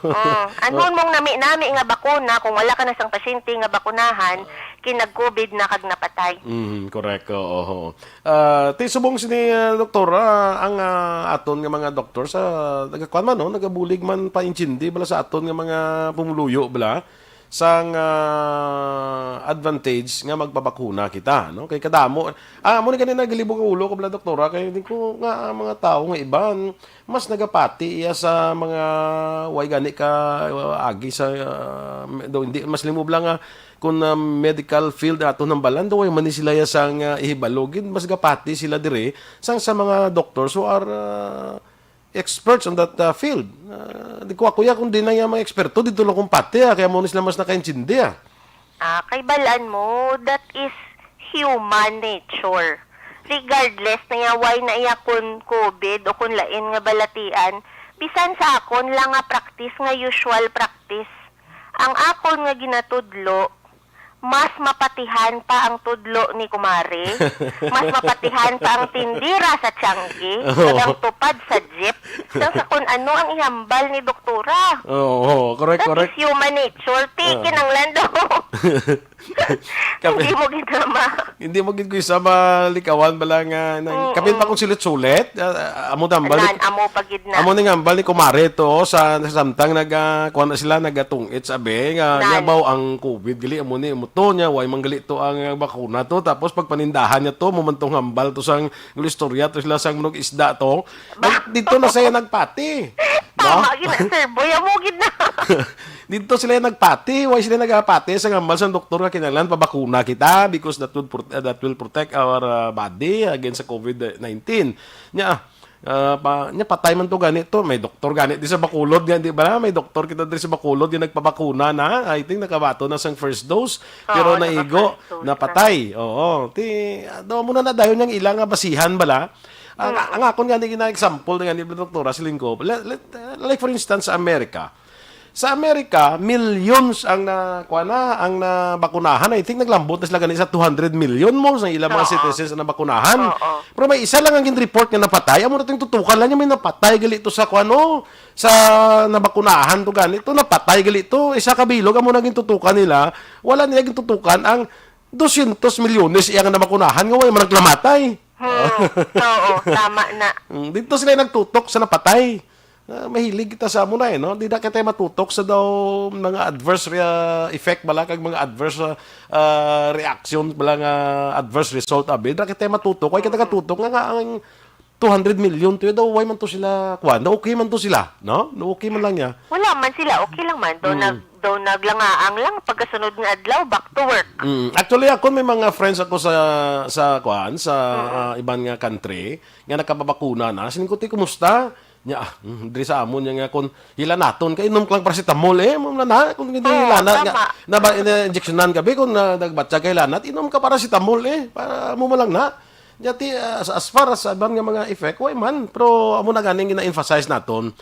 Mm. Anhon mong nami-nami nga bakuna, kung wala ka na sang pasyente nga bakunahan, kinag-COVID na kag napatay. Mm, correct. Oo, oo. Ah, ti subong sini, ah, doktor, ah, ang, ah, aton nga mga doktor sa nagakuan man, no, nagabulig man pa intindi bala sa aton nga mga pumuluyo bala sang, ah, advantage nga magpabakuna kita, no? Kay kadamo, ah, amo ni gani nagalibog ang ulo ko bala, doktora, kay di ko nga ang mga tawo nga iban mas nagapati iya sa mga way gani ka, ah, agi sa, ah, me-, do, hindi, mas limo lang nga kung, ah, medical field ato nang balan, do way man ni sila iya sang, ah, ihibalo gid, mas gapati sila dire sang sa mga doctors who are, ah, experts on that, ah, field. Ah, di ko, ako ya kung di na iya mga eksperto, dito lang kung pati, ah, kaya mo ni sila mas nakaintindi, ah. Ah, kay balaan mo, that is human nature. Regardless na iya, why na iya kun COVID o kun lain nga balatian, bisan sa akon lang nga practice nga usual practice, ang akon nga ginatudlo, mas mapatihan pa ang tudlo ni kumare, mas mapatihan pa ang tindira sa tiangge, Oo. kag ang tupad sa jeep, sang sa kun ano ang ihambal ni doktora. Oo, oo, correct, That correct. is human nature. Ti, Ah. kinanglan daw. Kami Hindi mo gid na ma- Hindi mo gid ko isa malikawan bala nga nang, Oo. kapin pa kong sulit-sulit. Ah, ah, amo tambal ni, Nan, amo pa gid na. amo ni nga ambal ni kumare to sa, sa samtang naga, kuwan na sila, nagatungit sa abe nga, Nan. niya baw ang COVID, gali, amo ni, amo to, niya, way man gali to ang, ah, bakuna to. Tapos pagpanindahan niya to, mo man tong hambal to sang istorya to sila sang manug isda to. Ba? Dito na siya nagpati. Tama, No? gid na, sir. Boy, amo gid na. Dito sila nagpati. Why sila nagpati? Sa ngambal sang doktor nga kinahanglan pabakuna kita because that will prote-, uh, that will protect our, uh, body against sa COVID nineteen. Nya, uh, pa, nya patay man to gani to. May doktor gani di sa Bacolod nga, di ba? May doktor kita diri sa Bacolod nga nagpabakuna na. I think nakabato na sang first dose. Pero Oo, naigo, naka-first dose na. napatay. Oo. Ti, uh, daw mo na na dayon yang ilang nga basihan bala. Ang, Mm. ang akon gani gina-example na gani, doktora, siling ko, let, let, uh, like for instance, sa Amerika, Sa Amerika, millions ang na, kuwan na, ang nabakunahan. I think naglambot na sila gani sa two hundred million mo sa ilang mga Oo. citizens na nabakunahan. Oo. Pero may isa lang ang gin-report nga napatay. Amo na ting tutukan lang niya, may napatay gali to sa kuwan, oh, sa nabakunahan to gani to, napatay gali to. Isa ka bilog, amo na gintutukan nila. Wala nila gintutukan ang dosyentos milyones iya nga nabakunahan nga way man naglamatay. Hmm. Oo, tama na. Mm, dito sila nagtutok sa napatay. Ah, mahilig kita sa amo na, eh, no? Di na kita matutok sa daw mga adverse rea-, effect bala kag mga adverse, ah, ah, reaction bala nga adverse result, abi. Di na kita matutok. Kay kita Mm. katutok nga, nga ang two hundred million to, daw, why man to sila, kuwan? Daw okay man to sila, no? Daw okay man lang niya. Wala man sila, okay lang man. Daw Mm. nag-, daw naglangaang lang, pagkasunod nga adlaw, back to work. Mm. Actually, ako may mga friends ako sa, sa, kuwan, sa, Mm. ah, iban nga country, nga nakapabakuna na. Siling ko, "Ti, kumusta?" Nya, ah, mm, diri sa amon, nya nga, kung hilanaton ka, inom ka lang paracetamol, eh, mo na na, kung hindi Oo, hilanat, nga, tama. na ba, ina-injectionan ka, be, kung na, nagbatya ka hilanat, inom ka paracetamol, eh, para mo lang na. Nya, ti, ah, as, as far as, ah, ban nga mga effect, way man, pero amo na ganing gina-emphasize naton.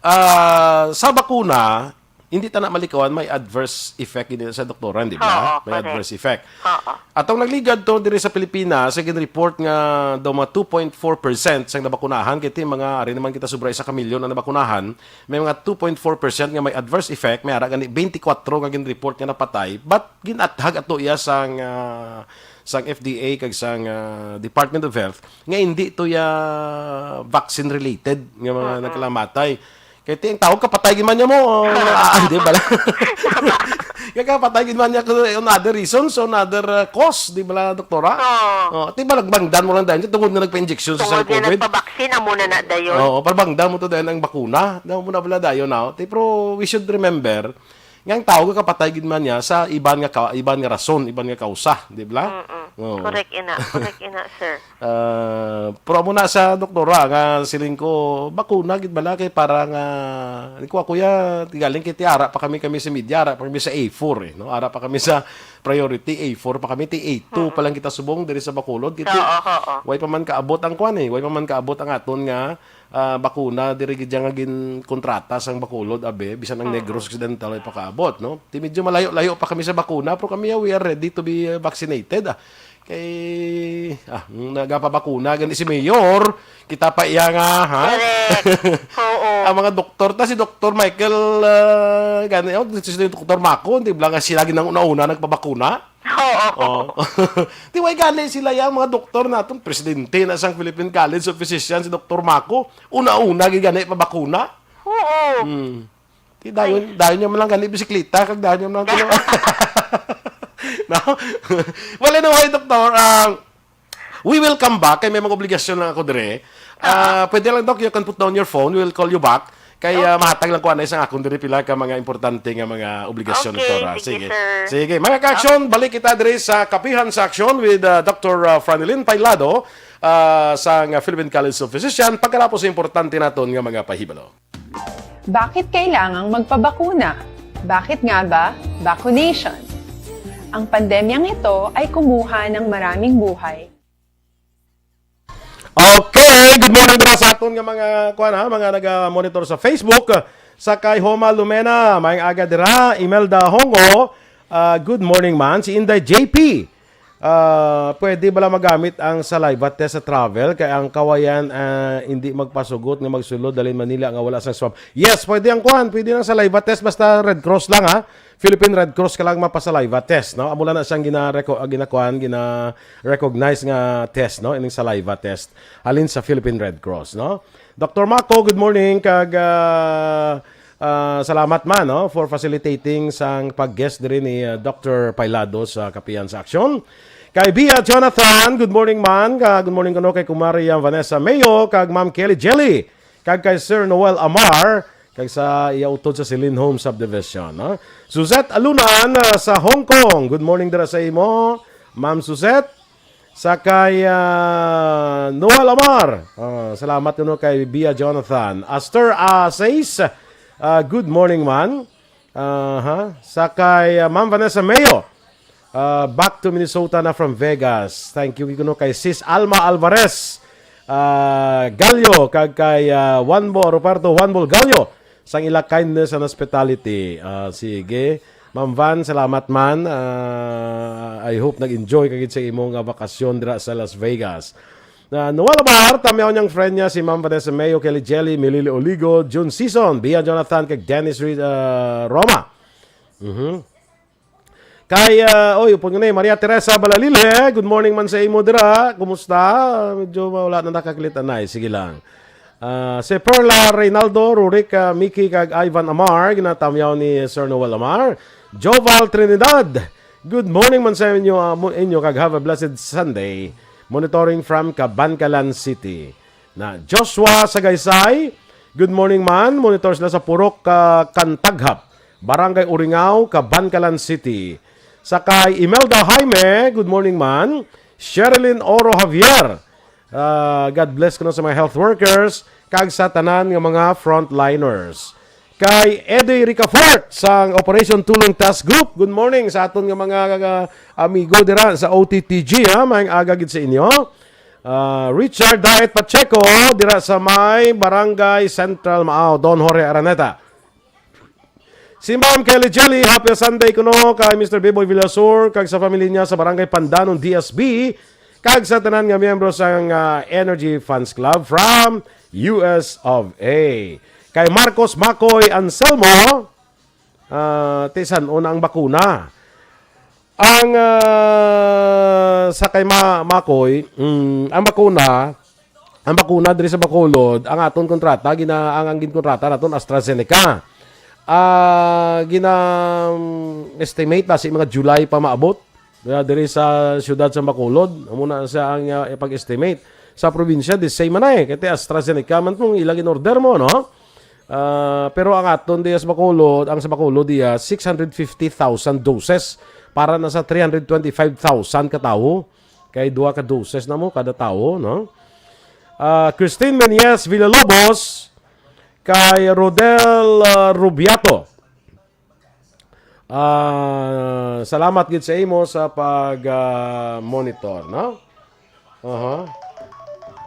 Ah, sa bakuna, hindi ta na malikawan, may adverse effect gid sa doktoran, di ba? Oo, May correct. adverse effect. Oo. Atong nagligad to diri sa Pilipinas, sa gin-report nga daw mga two point four percent sang nabakunahan, kay ti mga, ari naman kita, sobra isa ka milyon ang nabakunahan, may mga two point four percent nga may adverse effect, may ara gani twenty-four nga gin-report nga napatay, but ginathag ato iya sang, ah, sang F D A kag sang, ah, Department of Health nga hindi to ya vaccine related nga mga Mm-mm. nagkalamatay. Kay ti ang tawag kapatay gid man niya mo, o, ah, di bala. Tama. Kaya kapatay gid man niya ko, on other reasons, on other, uh, cause, di bala, doktora? Oo. Oh, ti bala, bangdan mo lang dahil tungod nga nagpa-injection sa Tungod nga COVID. nagpa-vaccine, amo na na dayon. Oo, parbangdan mo to dahil ang bakuna. Daw mo na bala dayon, no? Ti, pero we should remember, nga ang tao gakapatay gid man niya sa iban nga ka-, iban nga rason, iban nga kausa, di bala? Mm-mm. Oo. Correct, ina. Correct, ina, sir. Ah, pero amo na sa doktora nga siling ko, bakuna gid bala kay para nga, di ko, kuya, tigaling kay ti ara pa kami, kami sa media, ara pa kami sa A four, eh, no? Ara pa kami sa priority, A four pa kami, ti A two Mm-mm. pa lang kita subong diri sa Bacolod, kay ti Oo, oo. way pa man kaabot ang kwan, eh, way pa man kaabot ang aton nga, ah, bakuna diri gid nga ginkontrata sang Bacolod, abi, bisan ang Mm-mm. Negros Occidental way pa kaabot, no? Ti medyo malayo-layo pa kami sa bakuna, pero kami, ah, we are ready to be, ah, vaccinated, ah. Eh, ah, nagapabakuna gani si Mayor, kita pa iya nga, ha? Correct. Oo. Ang mga doktor, ta si Doktor Michael, ah, gani, oh, si Doktor Mako, di ba nga sila ginang una-una nagpabakuna? Oo. Oh. Di ba gani sila yang mga doktor naton, presidente na sang Philippine College of Physicians, si Doktor Mako, una-una gid gani pabakuna. Oo. Hmm. Di dayon, dayon niya man lang gani bisikleta, kag dayon niya man lang tulo. No? Well, anyway, Doktor, um, we will come back. Kay may mga obligasyon lang ako dire. Ah, pwede lang, Doc, you can put down your phone. We will call you back. Kay ah, mahatag lang ko anay sa akon dire pila ka mga importante nga mga obligasyon, Okay, Doktora. sige, sir. Sige, mga ka-action, balik kita dire sa Kapihan sa Aksyon with uh, Doctor uh, Franelyn Pailado uh, sa nga Philippine College of Physician. Pagkatapos sa importante naton nga mga pahibalo. Bakit kailangang magpabakuna? Bakit nga ba vaccination? Ang pandemyang ito ay kumuha ng maraming buhay. Okay, good morning dira sa aton nga mga kuan ha, mga naga-monitor sa Facebook. Sa kay Homa Lumena, may aga dira, Imelda Hongo. Ah, good morning man, si Inday J P. Ah, pwede bala magamit ang saliva test sa travel kay ang kawayan ah, hindi magpasugot nga magsulod dalin Manila nga wala sang swab. Yes, pwede ang kuan, pwede ang saliva test basta Red Cross lang ha. Philippine Red Cross ka lang mapasaliva test, no? Amo lang na siyang gina-reco- ah, ginakuan, gina-recognize nga test, no? Ining saliva test halin sa Philippine Red Cross, no? Doctor Mako, good morning kag ah, ah, salamat man, no, for facilitating sang pag-guest diri ni ah, Doctor Pailado sa Kapihan sa Aksyon. Kay Bia Jonathan, good morning man. Ka, good morning kuno kay Kumari ah, Vanessa Mayo kag Ma'am Kelly Jelly. Kag kay Sir Noel Amar, kag sa iya utod sa Silin Home Subdivision, no? Suzette Alunan ah, sa Hong Kong. Good morning dira sa imo, Ma'am Suzette. Sa kay ah, Noel Amar. Ah, salamat kuno kay Bia Jonathan. Aster ah, says, ah, good morning man. Aha. Sa kay ah, Ma'am Vanessa Mayo. Ah, back to Minnesota na from Vegas. Thank you kuno kay Sis Alma Alvarez. Ah, Gallo kag kay ah, Juanbo Ruperto Juanbo Gallo sang ila kindness and hospitality. Ah, sige. Ma'am Van, salamat man. Ah, I hope nag-enjoy ka gid sa imo nga bakasyon dira sa Las Vegas. Na Noel Amar, tamiyaw niyang friend niya si Ma'am Vanessa Mayo, Kelly Jelly, Milili Oligo, June Season, Bia Jonathan, kag Dennis Re- ah, Roma. Mhm. Kay, ah, oy, upod nga ni, Maria Teresa Balalilhe, good morning man sa imo dira. Kumusta? Medyo wala na nakaklit anay. Sige lang. Ah, si Perla Reynaldo, Rurik, ah, Miki, kag Ivan Amar, ginatamyaw ni Sir Noel Amar. Joval Trinidad, good morning man sa inyo, ah, mo- inyo, kag have a blessed Sunday. Monitoring from Kabankalan City. Na Joshua Sagaysay, good morning man. Monitor sila sa Purok, ah, Kantaghap, Barangay Uringaw, Kabankalan City. Sa kay Imelda Jaime, good morning man. Sherilyn Oro Javier, ah, God bless kuno sa mga health workers kag sa tanan nga mga frontliners. Kay Eddie Ricafort sang Operation Tulong Task Group, good morning sa aton nga mga, ah, amigo dira sa O T T G, ha. Maayong aga gid sa inyo. Ah, Richard Diet Pacheco dira sa may Barangay Central Maao, Don Jorge Araneta. Si Ma'am Kelly Jelly, happy Sunday kuno kay Mister Biboy Villasur kag sa family niya sa Barangay Pandanon, D S B, kag sa tanan nga miyembro sang ah, Energy Fans Club from U S of A. Kay Marcos Macoy Anselmo, ah, ti san-o na ang bakuna? Ang ah, sa kay Ma- Macoy, mm, ang bakuna, ang bakuna diri sa Bacolod, ang aton kontrata, gina ang, ang ginkontrata naton AstraZeneca. Ah, gina mm, estimate basi mga July pa maabot. Ah, diri sa siyudad sa Bacolod, amo na sa ang ah, pag-estimate. Sa probinsya, the same man ay. Kay AstraZeneca man tong ilang in-order mo, no? Ah, pero ang aton diya sa Bacolod, ang sa Bacolod diya, six hundred fifty thousand doses para na sa three hundred twenty-five thousand ka tawo. Kay duha ka doses na mo kada tawo, no? Ah, Christine Menyes Villalobos, kay Rodel ah, Rubiato. Ah, salamat gid sa imo sa pag ah, monitor, no? Aha.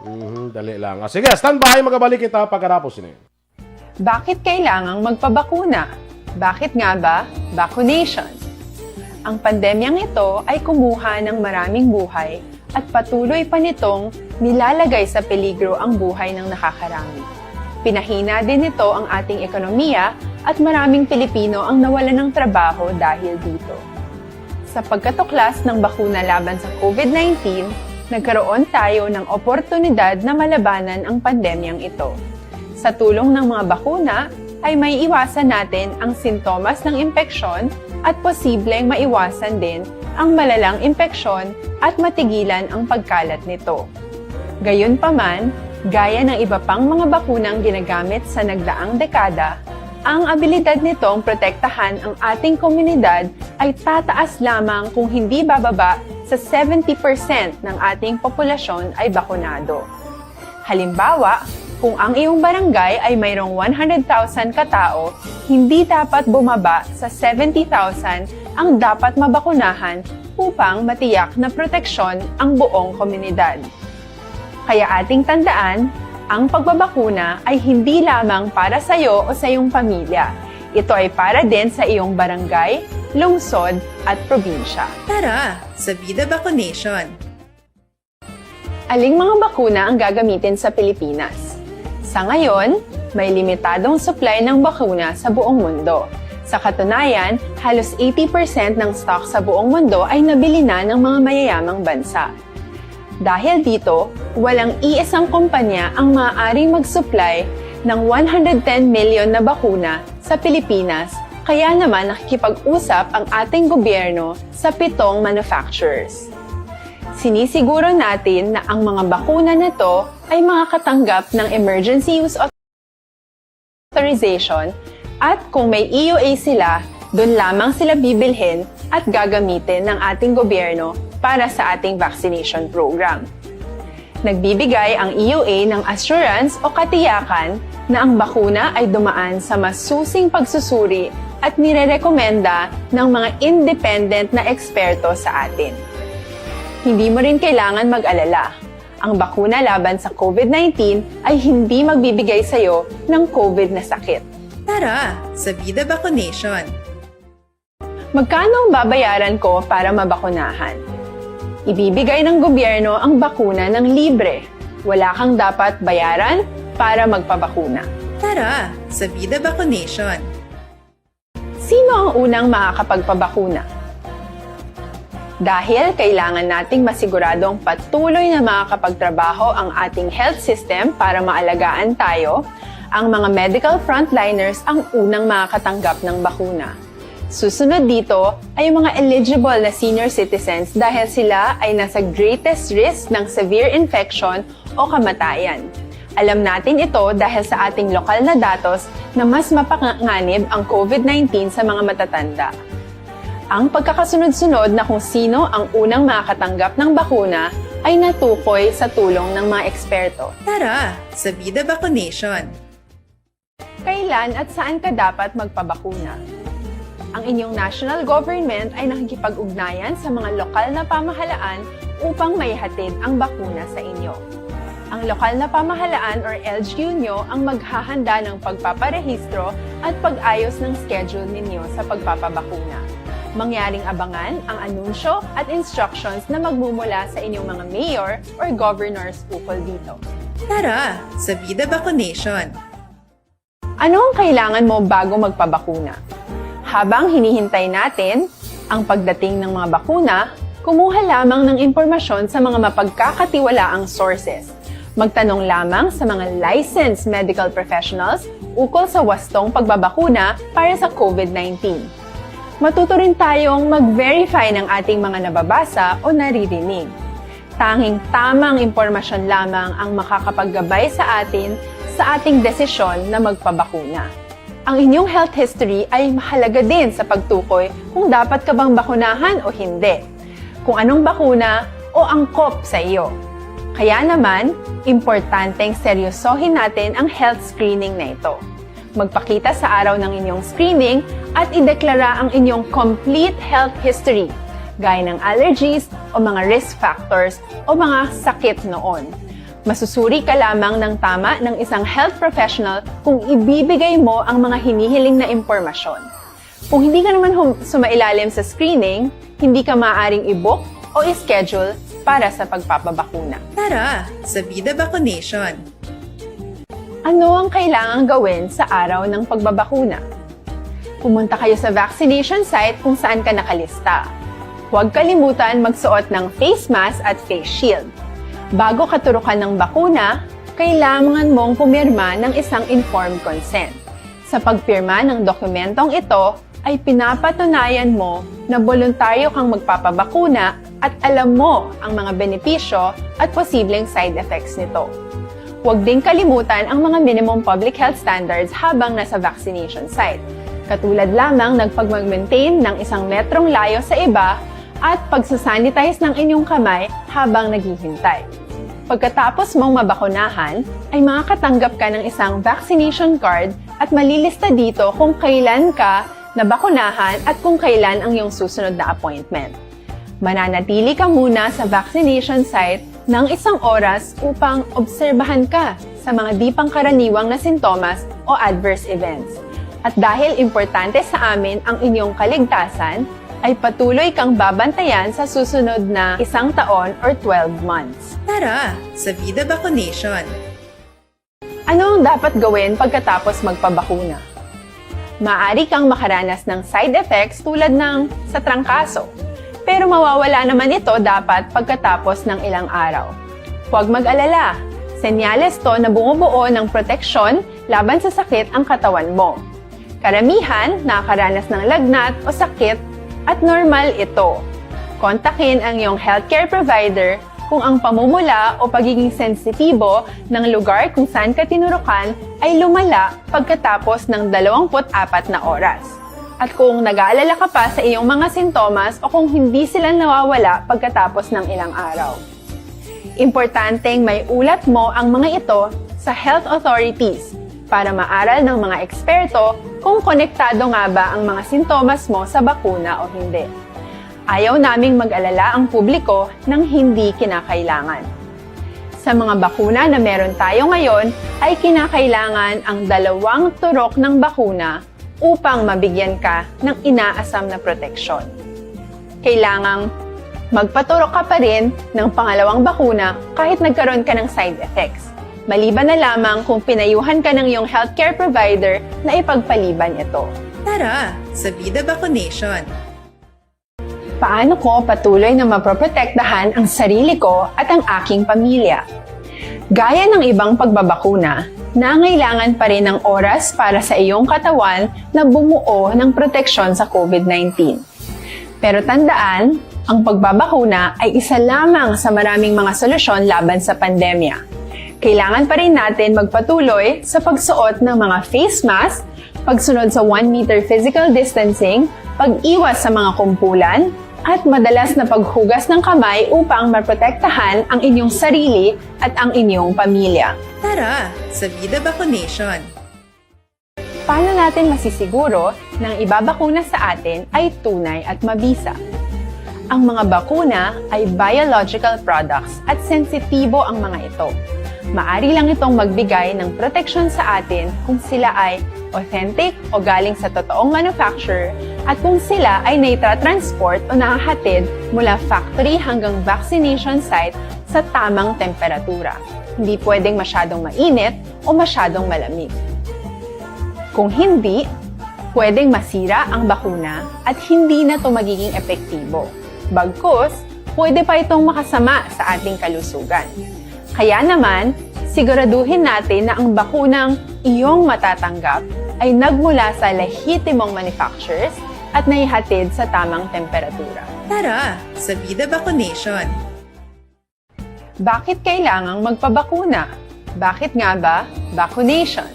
Mhm, dali lang. Ah, sige, standby, magabalik kita pagkatapos ini. Bakit kailangang magpabakuna? Bakit nga ba vaccination? Ang pandemyang ito ay kumuha ng maraming buhay at patuloy pa nitong nilalagay sa peligro ang buhay ng nakakarami. Pinahina din nito ang ating ekonomiya at maraming Pilipino ang nawalan ng trabaho dahil dito. Sa pagkatuklas ng bakuna laban sa COVID nineteen, nagkaroon tayo ng oportunidad na malabanan ang pandemyang ito. Sa tulong ng mga bakuna, ay maiiwasan natin ang sintomas ng impeksyon at posibleng maiwasan din ang malalang impeksyon at matigilan ang pagkalat nito. Gayunpaman, gaya ng iba pang mga bakunang ginagamit sa nagdaang dekada, ang abilidad nitong protektahan ang ating komunidad ay tataas lamang kung hindi bababa sa seventy percent ng ating populasyon ay bakunado. Halimbawa, kung ang iyong barangay ay mayroong one hundred thousand ka tawo, hindi dapat bumaba sa seventy thousand ang dapat mabakunahan upang matiyak na proteksyon ang buong komunidad. Kaya ating tandaan, ang pagbabakuna ay hindi lamang para sa iyo o sa iyong pamilya. Ito ay para din sa iyong barangay, lungsod, at probinsya. Tara, sa Vida Vaccination! Aling mga bakuna ang gagamitin sa Pilipinas? Sa ngayon, may limitadong supply ng bakuna sa buong mundo. Sa katunayan, halos eighty percent ng stock sa buong mundo ay nabili na ng mga mayayamang bansa. Dahil dito, walang iisang kumpanya ang maaaring mag-supply ng one hundred ten million na bakuna sa Pilipinas, kaya naman nakikipag-usap ang ating gobyerno sa pitong manufacturers. Sinisiguro natin na ang mga bakuna na to ay makakatanggap ng emergency use authorization at kung may E U A sila, doon lamang sila bibilhin at gagamitin ng ating gobyerno para sa ating vaccination program. Nagbibigay ang E U A ng assurance o katiyakan na ang bakuna ay dumaan sa masusing pagsusuri at nirerekomenda ng mga independent na eksperto sa atin. Hindi mo rin kailangan mag-alala. Ang bakuna laban sa COVID nineteen ay hindi magbibigay sa iyo ng COVID na sakit. Tara, sa Vida Vaccination! Magkano ang babayaran ko para mabakunahan? Ibibigay ng gobyerno ang bakuna ng libre. Wala kang dapat bayaran para magpabakuna. Tara, sa Vida Vaccination! Sino ang unang makakapagpabakuna? Dahil kailangan nating masiguradong patuloy na makakapagtrabaho ang ating health system para maalagaan tayo, ang mga medical frontliners ang unang makakatanggap ng bakuna. Susunod dito ay ang mga eligible na senior citizens dahil sila ay nasa greatest risk ng severe infection o kamatayan. Alam natin ito dahil sa ating lokal na datos na mas mapanganib ang COVID nineteen sa mga matatanda. Ang pagkakasunod-sunod na kung sino ang unang makakatanggap ng bakuna ay natukoy sa tulong ng mga eksperto. Tara, sa Vida Vaccination! Kailan at saan ka dapat magpabakuna? Ang inyong national government ay nakikipag-ugnayan sa mga lokal na pamahalaan upang maihatid ang bakuna sa inyo. Ang lokal na pamahalaan or L G U nyo ang maghahanda ng pagpaparehistro at pag-ayos ng schedule ninyo sa pagpapabakuna. Mangyaring abangan ang anunsyo at instructions na magmumula sa inyong mga mayor or governors ukol dito. Tara, sa Vida Vaccination! Ano ang kailangan mo bago magpabakuna? Habang hinihintay natin ang pagdating ng mga bakuna, kumuha lamang ng impormasyon sa mga mapagkakatiwalaang sources. Magtanong lamang sa mga licensed medical professionals ukol sa wastong pagbabakuna para sa COVID nineteen. Matuto rin tayong mag-verify ng ating mga nababasa o naririnig. Tanging tamang impormasyon lamang ang makakapaggabay sa atin sa ating desisyon na magpabakuna. Ang inyong health history ay mahalaga din sa pagtukoy kung dapat ka bang bakunahan o hindi, kung anong bakuna o angkop sa iyo. Kaya naman, importanteng seryosohin natin ang health screening na ito. Magpakita sa araw ng inyong screening at ideklara ang inyong complete health history, gaya ng allergies o mga risk factors o mga sakit noon. Masusuri ka lamang ng tama ng isang health professional kung ibibigay mo ang mga hinihiling na impormasyon. Kung hindi ka naman hum- sumailalim sa screening, hindi ka maaaring i-book o i-schedule para sa pagpapabakuna. Tara sa Vida Vaccination! Ano ang kailangang gawin sa araw ng pagbabakuna? Pumunta kayo sa vaccination site kung saan ka nakalista. Huwag kalimutan magsuot ng face mask at face shield. Bago ka turukan ng bakuna, kailangan mong pumirma ng isang informed consent. Sa pagpirma ng dokumentong ito, ay pinapatunayan mo na boluntaryo kang magpapabakuna at alam mo ang mga benepisyo at posibleng side effects nito. Huwag ding kalimutan ang mga minimum public health standards habang nasa vaccination site, katulad lamang ng pagmag-maintain ng isang metrong layo sa iba at pagsasanitize ng inyong kamay habang naghihintay. Pagkatapos mong mabakunahan, ay makakatanggap ka ng isang vaccination card at malilista dito kung kailan ka nabakunahan at kung kailan ang iyong susunod na appointment. Mananatili ka muna sa vaccination site ng isang oras upang obserbahan ka sa mga di pangkaraniwang na sintomas o adverse events. At dahil importante sa amin ang inyong kaligtasan, ay patuloy kang babantayan sa susunod na isang taon or twelve months. Tara sa Vida Vaccination! Ano ang dapat gawin pagkatapos magpabakuna? Maaari kang makaranas ng side effects tulad ng sa trangkaso, pero mawawala naman ito dapat pagkatapos ng ilang araw. Huwag mag-alala, senyales to na bumubuo ng proteksyon laban sa sakit ang katawan mo. Karamihan nakakaranas ng lagnat o sakit at normal ito. Kontakin ang iyong healthcare provider kung ang pamumula o pagiging sensitibo ng lugar kung saan ka tinurukan ay lumala pagkatapos ng dalawampu't apat na oras, at kung nag-aalala ka pa sa iyong mga sintomas o kung hindi sila nawawala pagkatapos ng ilang araw. Importanteng maiulat mo ang mga ito sa health authorities para maaral ng mga eksperto kung konektado nga ba ang mga sintomas mo sa bakuna o hindi. Ayaw naming mag-alala ang publiko ng hindi kinakailangan. Sa mga bakuna na meron tayo ngayon, ay kinakailangan ang dalawang turok ng bakuna upang mabigyan ka ng inaasam na proteksyon. Kailangang magpaturok ka pa rin ng pangalawang bakuna kahit nagkaroon ka ng side effects, maliban na lamang kung pinayuhan ka ng iyong healthcare provider na ipagpaliban ito. Tara sa Vida Vaccination! Paano ko patuloy na maproprotektahan ang sarili ko at ang aking pamilya? Gaya ng ibang pagbabakuna, nangailangan pa rin ng oras para sa iyong katawan na bumuo ng proteksyon sa COVID nineteen. Pero tandaan, ang pagbabakuna ay isa lamang sa maraming mga solusyon laban sa pandemya. Kailangan pa rin natin magpatuloy sa pagsuot ng mga face mask, pagsunod sa one meter physical distancing, pag-iwas sa mga kumpulan, at madalas na paghugas ng kamay upang maprotektahan ang inyong sarili at ang inyong pamilya. Tara sa Vida Vaccination! Paano natin masisiguro na ang ibabakuna sa atin ay tunay at mabisa? Ang mga bakuna ay biological products at sensitibo ang mga ito. Maari lang itong magbigay ng proteksyon sa atin kung sila ay authentic o galing sa totoong manufacturer at kung sila ay naitra-transport o nahahatid mula factory hanggang vaccination site sa tamang temperatura. Hindi pwedeng masyadong mainit o masyadong malamig. Kung hindi, pwedeng masira ang bakuna at hindi na ito magiging epektibo. Bagkus, pwede pa itong makasama sa ating kalusugan. Kaya naman, siguraduhin natin na ang bakunang iyong matatanggap ay nagmula sa lehitimong manufacturers at naihatid sa tamang temperatura. Tara sa Vida Vaccination! Bakit kailangang magpabakuna? Bakit nga ba vaccination?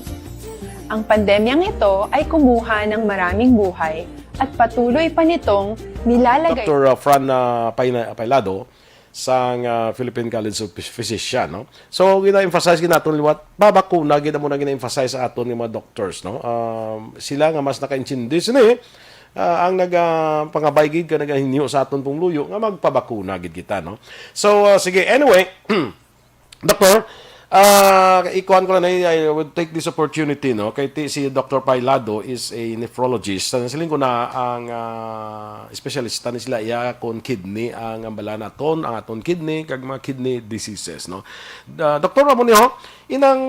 Ang pandemyang ito ay kumuha ng maraming buhay at patuloy pa nitong nilalagay. Doktor, uh, Fran, uh, Paina-, Pailado sang, uh, Philippine College of Phys-, Physician, no? So, gina-emphasize gid naton liwat, pabakuna gid amo na gina-emphasize sa aton nga mga doctors, no? Um, sila nga mas nakaintindi sini, ah, ang naga-, pangabay gid ka nagahinyo sa aton pong luyo nga magpabakuna gid kita, no? So, ah, sige, anyway, Doktor, Ah, ikuan ko lang, I, I would take this opportunity, no? Kay ti, si Doctor Pailado is a nephrologist. Sa siling ko na ang, ah, espesyalista ni sila iya kon kidney ang, ang bala naton, ang aton kidney, kag mga kidney diseases, no? Ah, Doktor, amo ni ho, inang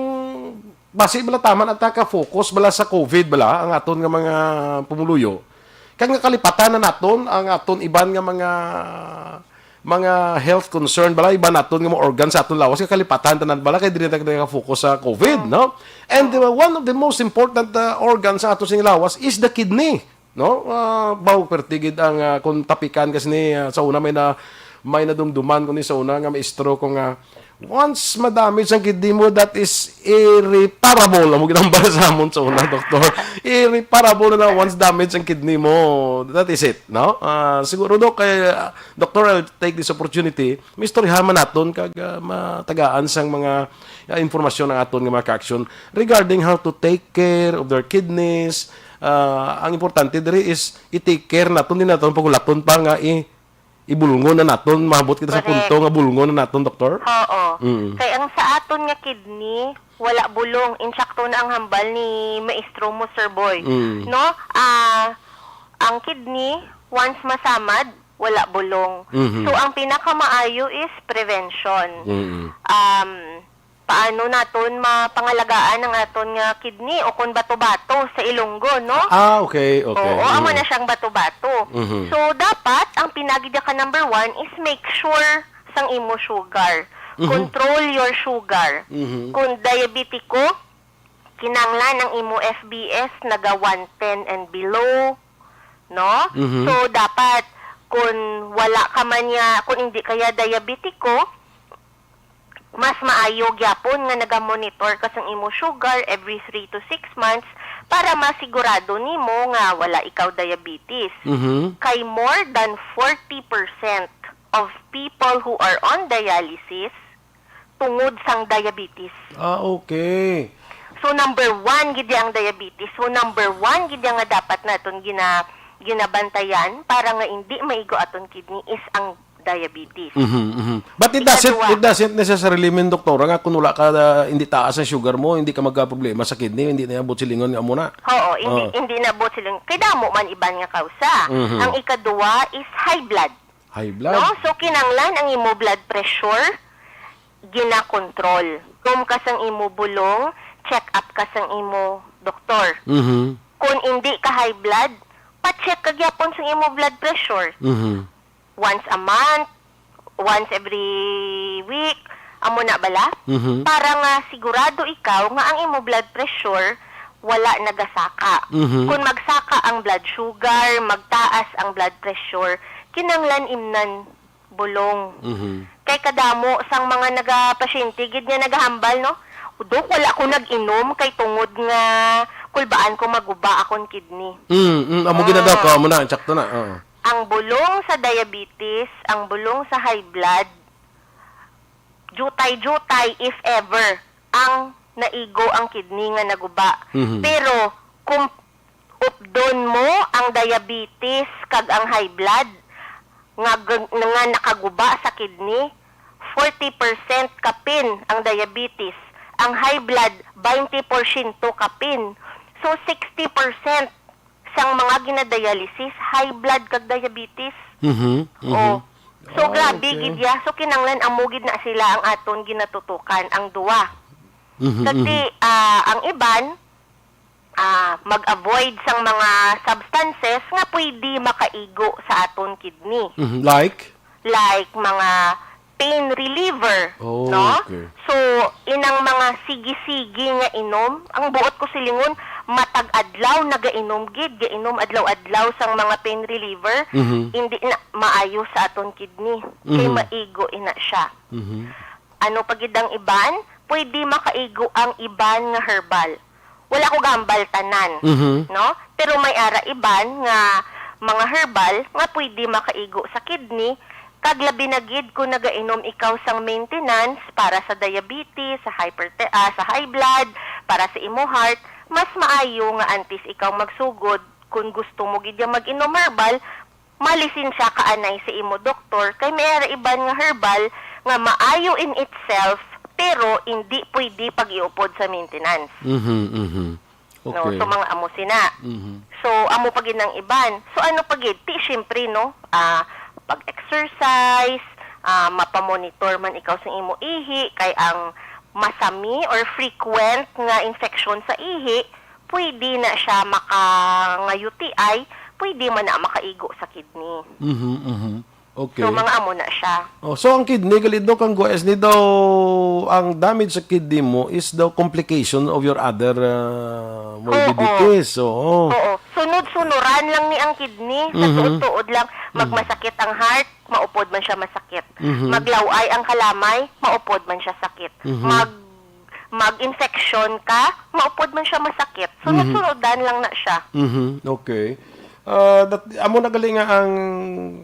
basi bala tama na ta ka focus bala sa COVID bala ang aton nga mga pumuluyo. Kag nga kalipatan na naton ang aton iban nga mga, mga health concern bala, iban naton nga mga organ sa aton lawas nga kalipatan tanan bala kay diri na ta ka-focus sa COVID, no? And, uh, one of the most important, uh, organs sa aton sing lawas is the kidney, no? Ah, baw perti gid ang, ah, kung tapikan kasi ni, ah, sa una may na, may nadumduman ko ni sa una nga maestro ko nga, once ma-damage ang kidney mo, that is irreparable. Amo ginambal sa amon sa una, doktor. Irreparable na lang once damage ang kidney mo. That is it, no? Ah, siguro, Dok, kay, ah, Doktor, I'll take this opportunity. May istoryahan man naton kag, ah, matagaan sang mga, ah, informasyon ang aton nga mga ka-action regarding how to take care of their kidneys. Ah, ang importante diri is i-take care naton, di naton pagulaton pa nga i- ibulngon na naton, maabot kita sa Correct. punto nga bulngon na naton, doktor? Oo. Mm. Kay ang sa aton nga kidney, wala bulong. Insakto na ang hambal ni maestro mo, Sir Boy. Mm. No? Ah, ang kidney, once masamad, wala bulong. Mhm. So, ang pinakamaayo is prevention. Mm. Um, paano naton mapangalagaan ang aton nga kidney o kon bato-bato sa Ilonggo, no? Ah, okay, okay. Oo, amo Mm. na siyang bato-bato. Mhm. So, dapat ang pinagidya ka number one is make sure sang imo sugar. Mhm. Control your sugar. Mhm. Kung diabetiko, kinanglan ang imo F B S naga one ten and below, no? Mhm. So, dapat kung wala ka man niya, kung hindi kaya diabetiko, mas maayo gyapon nga naga-monitor ka sang imo sugar every three to six months para masigurado nimo nga wala ikaw diabetes. Mhm. Kay more than forty percent of people who are on dialysis tungod sang diabetes. Ah, okay. So, number one gid ang diabetes. So, number one gid nga dapat naton gina-, ginabantayan para nga hindi maigo aton kidney is ang diabetes. Mhm, mhm. But it doesn't, Ikaduha. it doesn't necessarily mean, doktora, nga kung wala ka, ah, hindi taas ang sugar mo, hindi ka magkaproblema sa kidney, hindi na yan buot silingon nga amo na. Oo, hindi, Ah. hindi na buot silingon. Kay damo man iban nga kausa. Mhm. Ang ikaduha is high blood. High blood. No? So, kinanglan ang imo blood pressure, ginakontrol. Inom ka sang imo bulong, check up ka sang imo doktor. Mhm. Kung hindi ka high blood, pa-check ka gyapon sang imo blood pressure. Mhm. Once a month, once every week, amo na bala? Mhm. Para nga sigurado ikaw nga ang imo blood pressure wala nagasaka. Mhm. Kung magsaka ang blood sugar, magtaas ang blood pressure, kinanglan imnan bulong. Mhm. Kay kadamo sang mga nagapasyente gid nga nagahambal, no? "Dok, wala ko nag-inom kay tungod nga kulbaan ko maguba akon kidney." Mm, mm, amo Ah. ginadaw ko, amo na, sakto na. Oo. Ang bulong sa diabetes, ang bulong sa high blood, jutay-jutay if ever ang naigo ang kidney nga naguba. Mhm. Pero kung updon mo ang diabetes kag ang high blood nga g-, nga nakaguba sa kidney, forty percent kapin ang diabetes. Ang high blood, twenty porsyento kapin. So, sixty percent sang mga ginadialysis, high blood kag diabetes. Mhm, mhm. Oh. So, Ah, grabe okay. gid ya. So, kinanglan amo gid na sila ang aton ginatutukan, ang duwa. Mhm, Kasi, mhm. ah, ang iban, ah, mag-avoid sang mga substances nga pwede makaigo sa aton kidney. Mhm, like? Like mga pain reliever, Oh, no? okay. So, inang mga sige-sige nga inom, ang buot ko silingon, matag adlaw nagainom gid, gainom adlaw-adlaw sang mga pain reliever, Mhm. hindi na maayo sa aton kidney. Kay Mhm. maigo ina siya. Mhm. Ano pa gid ang iban? Pwede makaigo ang iban nga herbal. Wala ko gahambal tanan, Mhm. no? Pero may ara iban nga mga herbal nga pwede makaigo sa kidney, kag labi na gid kung nagainom ikaw sang maintenance para sa diabetes, sa hyperte-, ah, sa high blood, para sa imo heart, mas maayo nga antes ikaw magsugod, kung gusto mo gid ya mag-inom herbal, malisensya ka anay sa imo doktor, kay may ara iban nga herbal nga maayo in itself, pero hindi pwede pag-iupod sa maintenance. Mhm, mhm. No? Okay. So, mga amo sina. Mhm. So, amo pa gid ang iban. So, ano pa gid? Ti, syempre, no? Ah, pag-exercise, ah, mapamonitor man ikaw sa imo ihi, kay ang masami or frequent nga infection sa ihi, pwede na siya maka nga U T I, pwede man na makaigo sa kidney. Mhm, mhm. Okay. So, mga amo na siya. Oh, so ang kidney gali, Doc, ang guys ni daw, ang damage sa kidney mo is daw complication of your other uh, morbidities. Oo. Oo. Sunod-sunuran lang ni ang kidney. Sa Mhm. tuod-tuod lang. Magmasakit ang heart, maupod man siya masakit. Mhm. Maglaway ang kalamay, maupod man siya sakit. Mhm. Mag mag-infection ka, maupod man siya masakit. Sunod-sunudan lang na siya. Mhm. Okay. Ah, that, amo na gali nga ang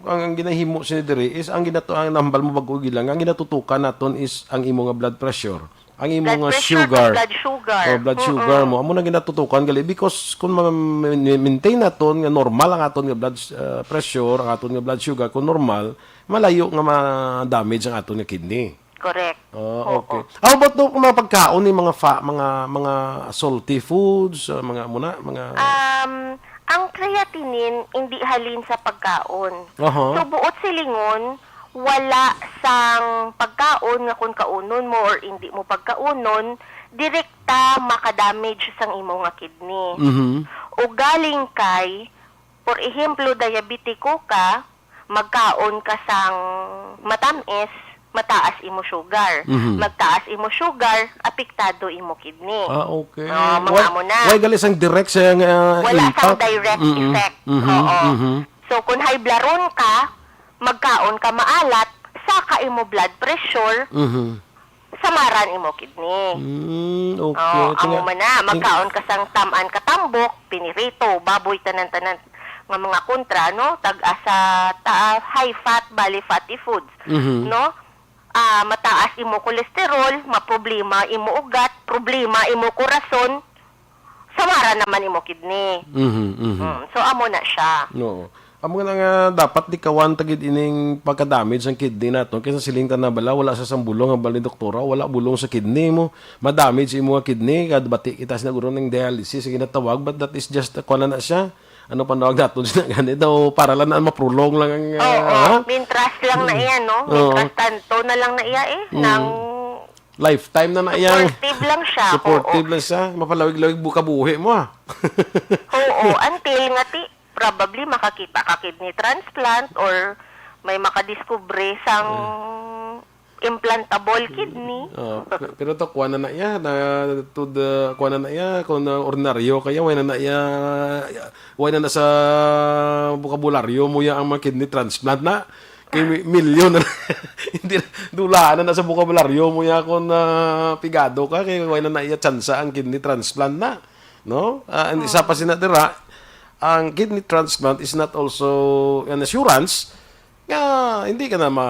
ang, ang ginahimo sini diri is ang ginato ang nambal mo bag-o gila nga ang ginatutukan naton is ang imo nga blood pressure, ang imo Blood nga pressure, sugar. blood sugar. Oh, blood Mm-mm. sugar mo. Amo na ginatutukan gali because kung ma-, ma-, maintain naton nga normal ang aton nga blood uh, pressure, ang aton nga blood sugar kung normal, malayo nga ma-damage ang aton nga kidney. Correct. Oh, Oo. Okay. How about do kung mga pagkaon ni mga fa, mga mga salty foods, uh, mga muna, mga Um, ang creatinine hindi halin sa pagkaon. Aha. So buot silingon, wala sang pagkaon nga kung kaunon mo or hindi mo pagkaunon, direkta makadamage sang imo nga kidney. Mhm. O galing kay, por ehemplo, diabetiko ka, magkaon ka sang matamis, mataas imo sugar. Mhm. Magtaas imo sugar, apektado imo kidney. Ah, okay. Oh, mga Why, amo na. Why gali sang direct sa nga Wala sang impact? direct Mm-mm. effect. Mhm, Oo. mhm. So, kung high blood ka, magkaon ka maalat, saka imo blood pressure, Mhm. samaran imo kidney. Mm, okay. Oh, Ito amo nga. man na, magkaon ka sang tam-an ka tambok, pinirito, baboy, tanan-tanan nga mga kontra, no? Tag-asa ta high fat, bali fatty foods, Mhm. no? Ah, mataas imo cholesterol, maproblema imo ugat, problema imo korason, samara naman imo kidney. Mhm, mhm. Mm, so, amo na siya. Oo. Amo nga nga dapat likawan ta gid ining pagka-damage sang kidney naton kay sa siling ta na bala wala sa sang bulong ang bali doktora, wala bulong sa kidney mo. Ma-damage imo nga kidney, kad bati kita siguro ning dialysis nga ginatawag, but that is just, uh, kuwan na siya. Ano panawag naton siya gani daw para lang na maprolong lang ang Oo, ah, ha? Mintras lang na iya, no? Oo. Mintras tanto na lang na iya eh. Mm. Nang Lifetime na na iyang supportive lang siya. Supportive Oo. lang siya. Mapalawig-lawig buka buhi mo ah. Oo, until nga ti, probably makakita ka kidney transplant or may makadiskubre sang implantable kidney. Oh, pe- pero to kuha na na iya na to the kuha na na iya kung na ordinaryo kaya wala na na iya wala na na sa bokabularyo mo ya ang mga kidney transplant na kay mi- milyon na hindi na- dula na na sa bokabularyo mo ya kung na pigado ka kay wala na na iya tsansa ang kidney transplant na no. Ah, and isa pa sina dira ang kidney transplant is not also an assurance nga hindi ka na ma,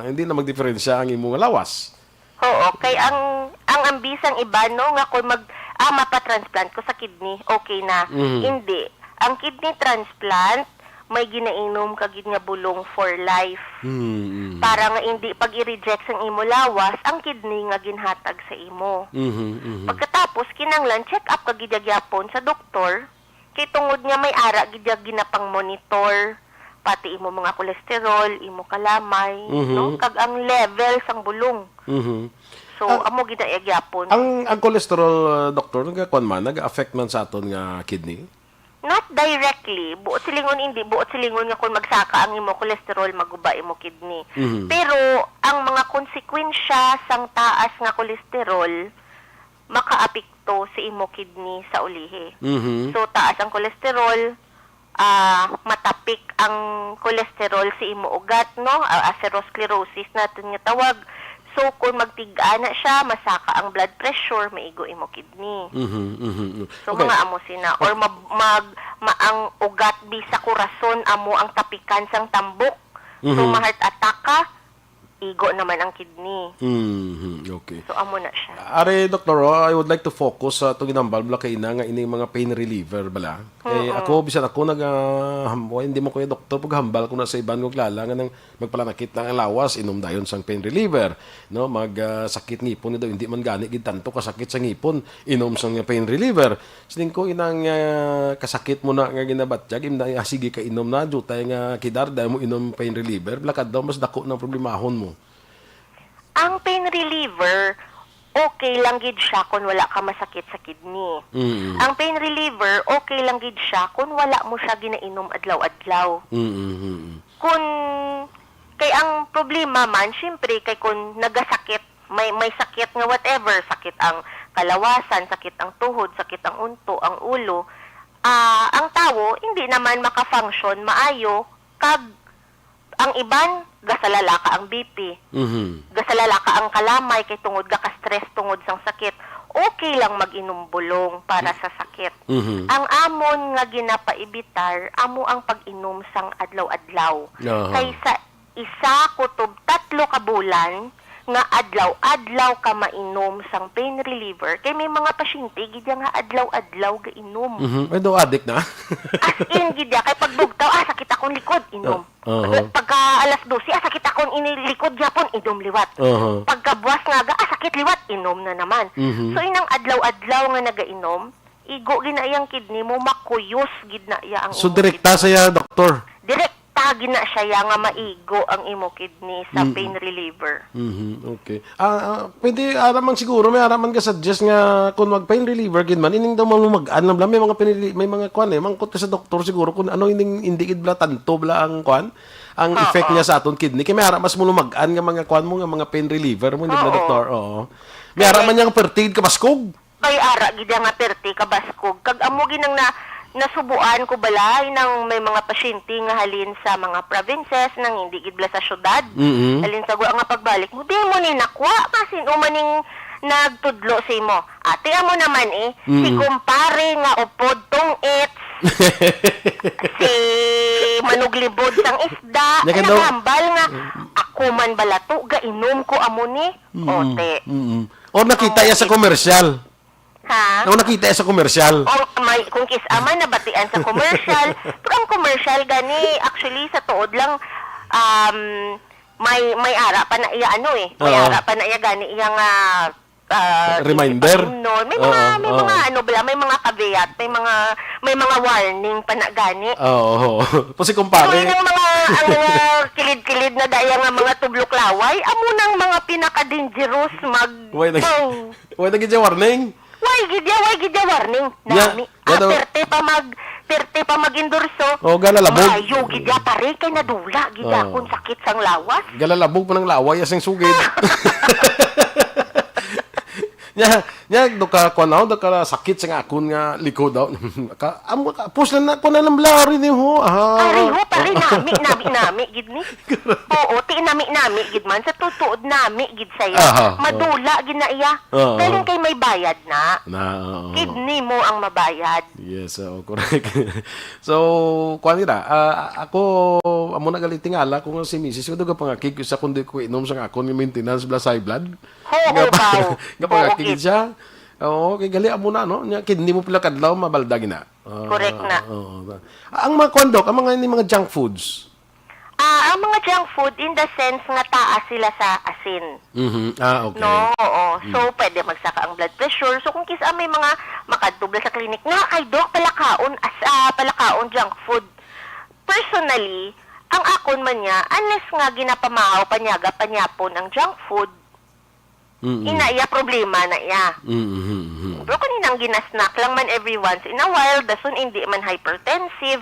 hindi na magdiferensya ang imong lawas. Oo, kay ang ang ambisang iba no nga kung mag ah, mapa-transplant ko sa kidney, okay na. Mhm. Hindi. Ang kidney transplant may ginainom ka gid nga bulong for life. Mm. Para nga hindi pag i-reject sang imo lawas ang kidney nga ginhatag sa imo. Mhm, mhm. Pagkatapos kinahanglan check up ka gid gyapon sa doktor kay tungod nga may ara gid ginapang monitor pati imo mga cholesterol, imo kalamay, Mhm. no? Kag ang level sang bulong. Mhm. So, Ah, amo gid na iya gyapon. Ang ang cholesterol, uh, doktor, nagakuan man, nag-affect man sa aton nga kidney? Not directly. Buot silingon, hindi. Buot silingon nga kung magsaka ang imo cholesterol, maguba imo kidney. Mhm. Pero ang mga konsekwensya sang taas nga cholesterol makaapekto sa imo kidney sa ulihi. Mhm. So taas ang cholesterol, ah, matapik ang cholesterol sa imo ugat, no? Ah, atherosclerosis natin nga tawag. So kung magtig-a na siya, masaka ang blood pressure, maigo imo kidney. Mhm, mhm, mhm. So Okay. mga amo sina or mag, mag ma, ang ugat bi sa korason amo ang tapikan sang tambok. So Mhm. ma-heart attack ka, igo naman ang kidney. Mhm, okay. So, amo na siya. Are, Doktor, oh, I would like to focus sa atong ginambal bala kaina nga ining mga pain reliever bala. Kay Mm-mm. ako, bisan ako nag, ah, ham-, hindi man ko ya doktor, paghambal ko na sa iban kong kilala nga nang magpalanakit na ang lawas, inom dayon sang pain reliever, no? Mag, ah, sakit ngipon ni daw, hindi man gani gid tanto kasakit sa ngipon, inom sang pain reliever. Siling ko, inang, ah, kasakit mo na nga ginabatyag, im na, ah, sige ka inom na, jutay nga kidar, dahil mo inom pain reliever, lakad daw, mas dako ng problemahon mo. Ang pain reliever, okay lang gid siya kung wala ka masakit sa kidney. Mm. Ang pain reliever, okay lang gid siya kung wala mo siya ginainom adlaw-adlaw. Mm, mm, mm. Kung, kay ang problema man, syempre, kay kung nagasakit, may, may sakit nga whatever, sakit ang kalawasan, sakit ang tuhod, sakit ang unto, ang ulo, ah, ang tawo hindi naman maka-function maayo, kag ang iban, gasalalaka ang B P, Mhm. gasalalaka ang kalamay kay tungod gaka-stress tungod sang sakit. Okay lang mag-inom bulong para Mhm. sa sakit. Mhm. Ang amon nga ginapaibitar amo ang pag-inom sang adlaw-adlaw. Aha. Kay sa isa kutob tatlo ka bulan nga adlaw-adlaw ka mainom sang pain reliever, kay may mga pasyente gid ya nga adlaw-adlaw gainom. Mhm. Ay, daw adik na. As in gid ya, kay pagbugtaw, "Ah, sakit akong likod," inom. Ah, oho. Pagka alas dose, "Ah, sakit akong ini likod gyapon," inom liwat. Oho. Pagkabuas nga aga, "Ah, sakit liwat," inom na naman. Mhm. So, inang adlaw-adlaw nga nagainom, igo gid na iyang kidney mo, makuyos gid na iya ang So, imong direkta kidney. Sa iya, doktor? Direkta gid na siya ya nga maigo ang imo kidney sa Mm. pain reliever. Mhm, okay. Ah, ah, pwede, ara man siguro, may ara man ka suggest nga kung mag-pain reliever gid man, ining daw malumag-an lang bala. May mga pinili-, may mga kwan eh, mangkot ka sa doktor siguro kung ano ining, hindi gid bala tanto bala ang kwan, ang Oo. effect niya sa aton kidney. Kay may ara mas malumag-an nga mga kwan mo, nga mga pain reliever mo, hindi bala, Oo. doktor? Oo. May ara Kay man niyang perti gid kabaskog. Kay ara gid nga perti kabaskog. Kag amo gid nang na, nasubuan ko balay nang may mga pasyente nga halin sa mga provinces, nang hindi gid bala sa syudad. Mm-mm. Halin sa gwa nga pagbalik mo, di mo ni nakwa. Masin-o man ning nagtudlo sa imo. Ate, amo naman eh, si Mm. kumpare nga upod tong-its, si manuglibod sang isda, Nya ka daw naghambal nga, "Ako man bala to, gainom ko amo ni." Mm. Ote. Mm-mm. O nakita iya sa Ote. komersyal. Ha? Ako nakita sa komersyal. O, may, kung kis-a man nabatian sa komersyal, pero ang komersyal gani, actually, sa tuod lang, um, may, may ara pa na iya, ano eh, may Oo. ara pa na iya gani, iya nga, ah, Reminder? Imnon. May Oo, mga, may oo. mga ano bala, may mga caveat, may mga, may mga warning pa na gani. Oo, oo. Kasi Pero kumpare. Ang mga, ang mga kilid-kilid na daya nga mga tublok laway, amo nang mga pinaka-dangerous mag- Why nag-, Oh. why nag-, warning? Why gid ya, why gid ya warning? Nya, Nami. Ah, nya daw perte pa mag, perte pa mag-endorso. Oh, galalabog. Maayo gid ya, pare, kay nadula gid Oh. akong sakit sang lawas. Galalabog pa ng laway, asing sugid. Nya, nya, do ka, kuwan, oh, do ka sakit sa akon nga likod, oh. Ka, amo ka, pus na, na, kuwan na lang, blurry ni ho. Ah. Ari ho, pare, nami, nami, nami, gid ni. Oo, ti nami-nami gid man. Sa tutuod, nami gid saya. Aha, oo. Madula gid na iya. Oo. Galing kay may bayad na. Na, oo. Kidney mo ang mabayad. Yes, oo, correct. So, kuwan nila, ah, ako, amo na gali tingala ko nga si misis ko, daw gapangakig ko sa kundi ko inom sa akon nga maintenance plus high blood. Oo, Gapa-, baw. gapangakig Oo, gid. siya. Oo, kay gali amo na, no? Nya, kidney mo pila kadlaw, mabalda gid na. Ah, Correct na. oo. Ang mga kuwan, Doc, ang mga, ini mga junk foods. Ah, ang mga junk food in the sense nga taas sila sa asin. Mhm. Ah, okay. No, oo. So, Mm. pwede magsaka ang blood pressure. So, kung kisa may mga makadto bala sa clinic, nga kay doc, palakaon, as, ah, palakaon junk food. Personally, ang akon man niya, unless nga ginapamahaw, panyaga, panyapon ang junk food, Mm-mm. ina iya problema na iya. Mm-hmm, mm-hmm. Pero kung inang ginasnack lang man every once in a while, dason hindi man hypertensive,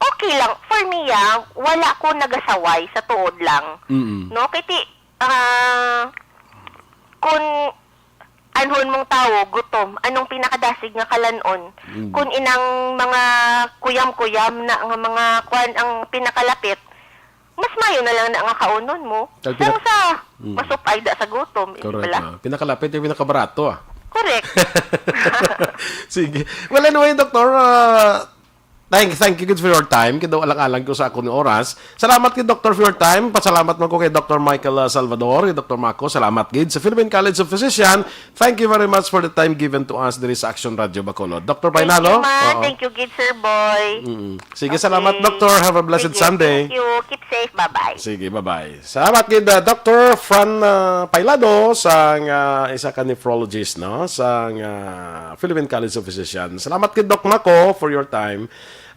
okay lang. For me, ah, wala ko nagasaway sa tuod lang. Mm-mm. No? Kay ti, ah, kung anhon mong tawo, gutom, anong pinakadasig nga kalanon? Mm. Kung inang mga kuyam-kuyam na nga mga kwan ang pinakalapit, mas mayo na lang na nga kaunon mo. Kag Sang pina- sa Mm. masupay da sa gutom, hindi Correct, bala? ah. Pinakalapit yung pinakabarato, ah. Correct. Sige. Well, anyway, Doktor, ah, Thank, thank you gid for your time. Kay daw alang-alang ko sa akon nga oras. Salamat gid, Doctor, for your time. Pasalamat man ko kay Doctor Michael, uh, Salvador, kay Doctor Mako. Salamat gid sa Philippine College of Physician. Thank you very much for the time given to us diri sa Action Radio Bacolod. Doctor Painalo? Thank you, man. Oo. Thank you gid, Sir Boy. Mm. Sige, okay, salamat, Doctor. Have a blessed Sunday. Thank you. Keep safe. Bye-bye. Sige, bye-bye. Salamat gid, uh, Doctor Fran, uh, Pailado, sang, uh, isa ka nephrologist, no, sang, uh, Philippine College of Physicians. Salamat gid, Doc Mako, for your time,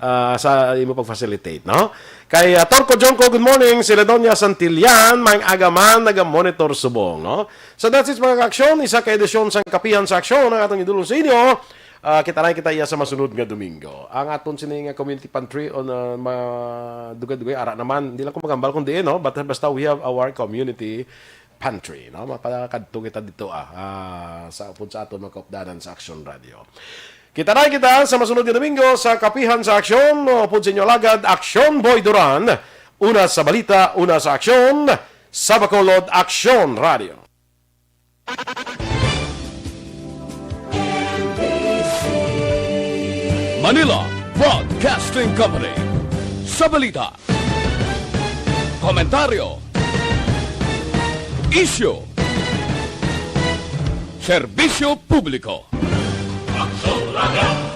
uh, sa imo pag-facilitate, no? Kay, uh, Torco Jonco, good morning. Si Ledonia Santillan, may agaman, naga-monitor subong, no? So that's it, mga kaaksyon. Isa ka edisyon sang Kapihan sa Aksyon ang atong idulong sa inyo. Ah, kita na kita iya sa masunod nga Domingo. Ang aton sini nga community pantry on, ah, ma-, dugay-dugay, ara naman. Hindi lang ko magambal kung diin, no? But basta we have our community pantry, no? Mapakadto kita dito, ah, ah, sa, upod sa aton mga kaupdanan sa Action Radio. Kita na kita sa masunod nga Domingo sa Kapihan sa Aksyon. Upod sa inyo alagad, Aksyon Boy Duran. Una sa balita, una sa aksyon, sa Bacolod, Aksyon Radio. Manila Broadcasting Company. Sa balita, komentaryo, isyu, serbisyo publiko.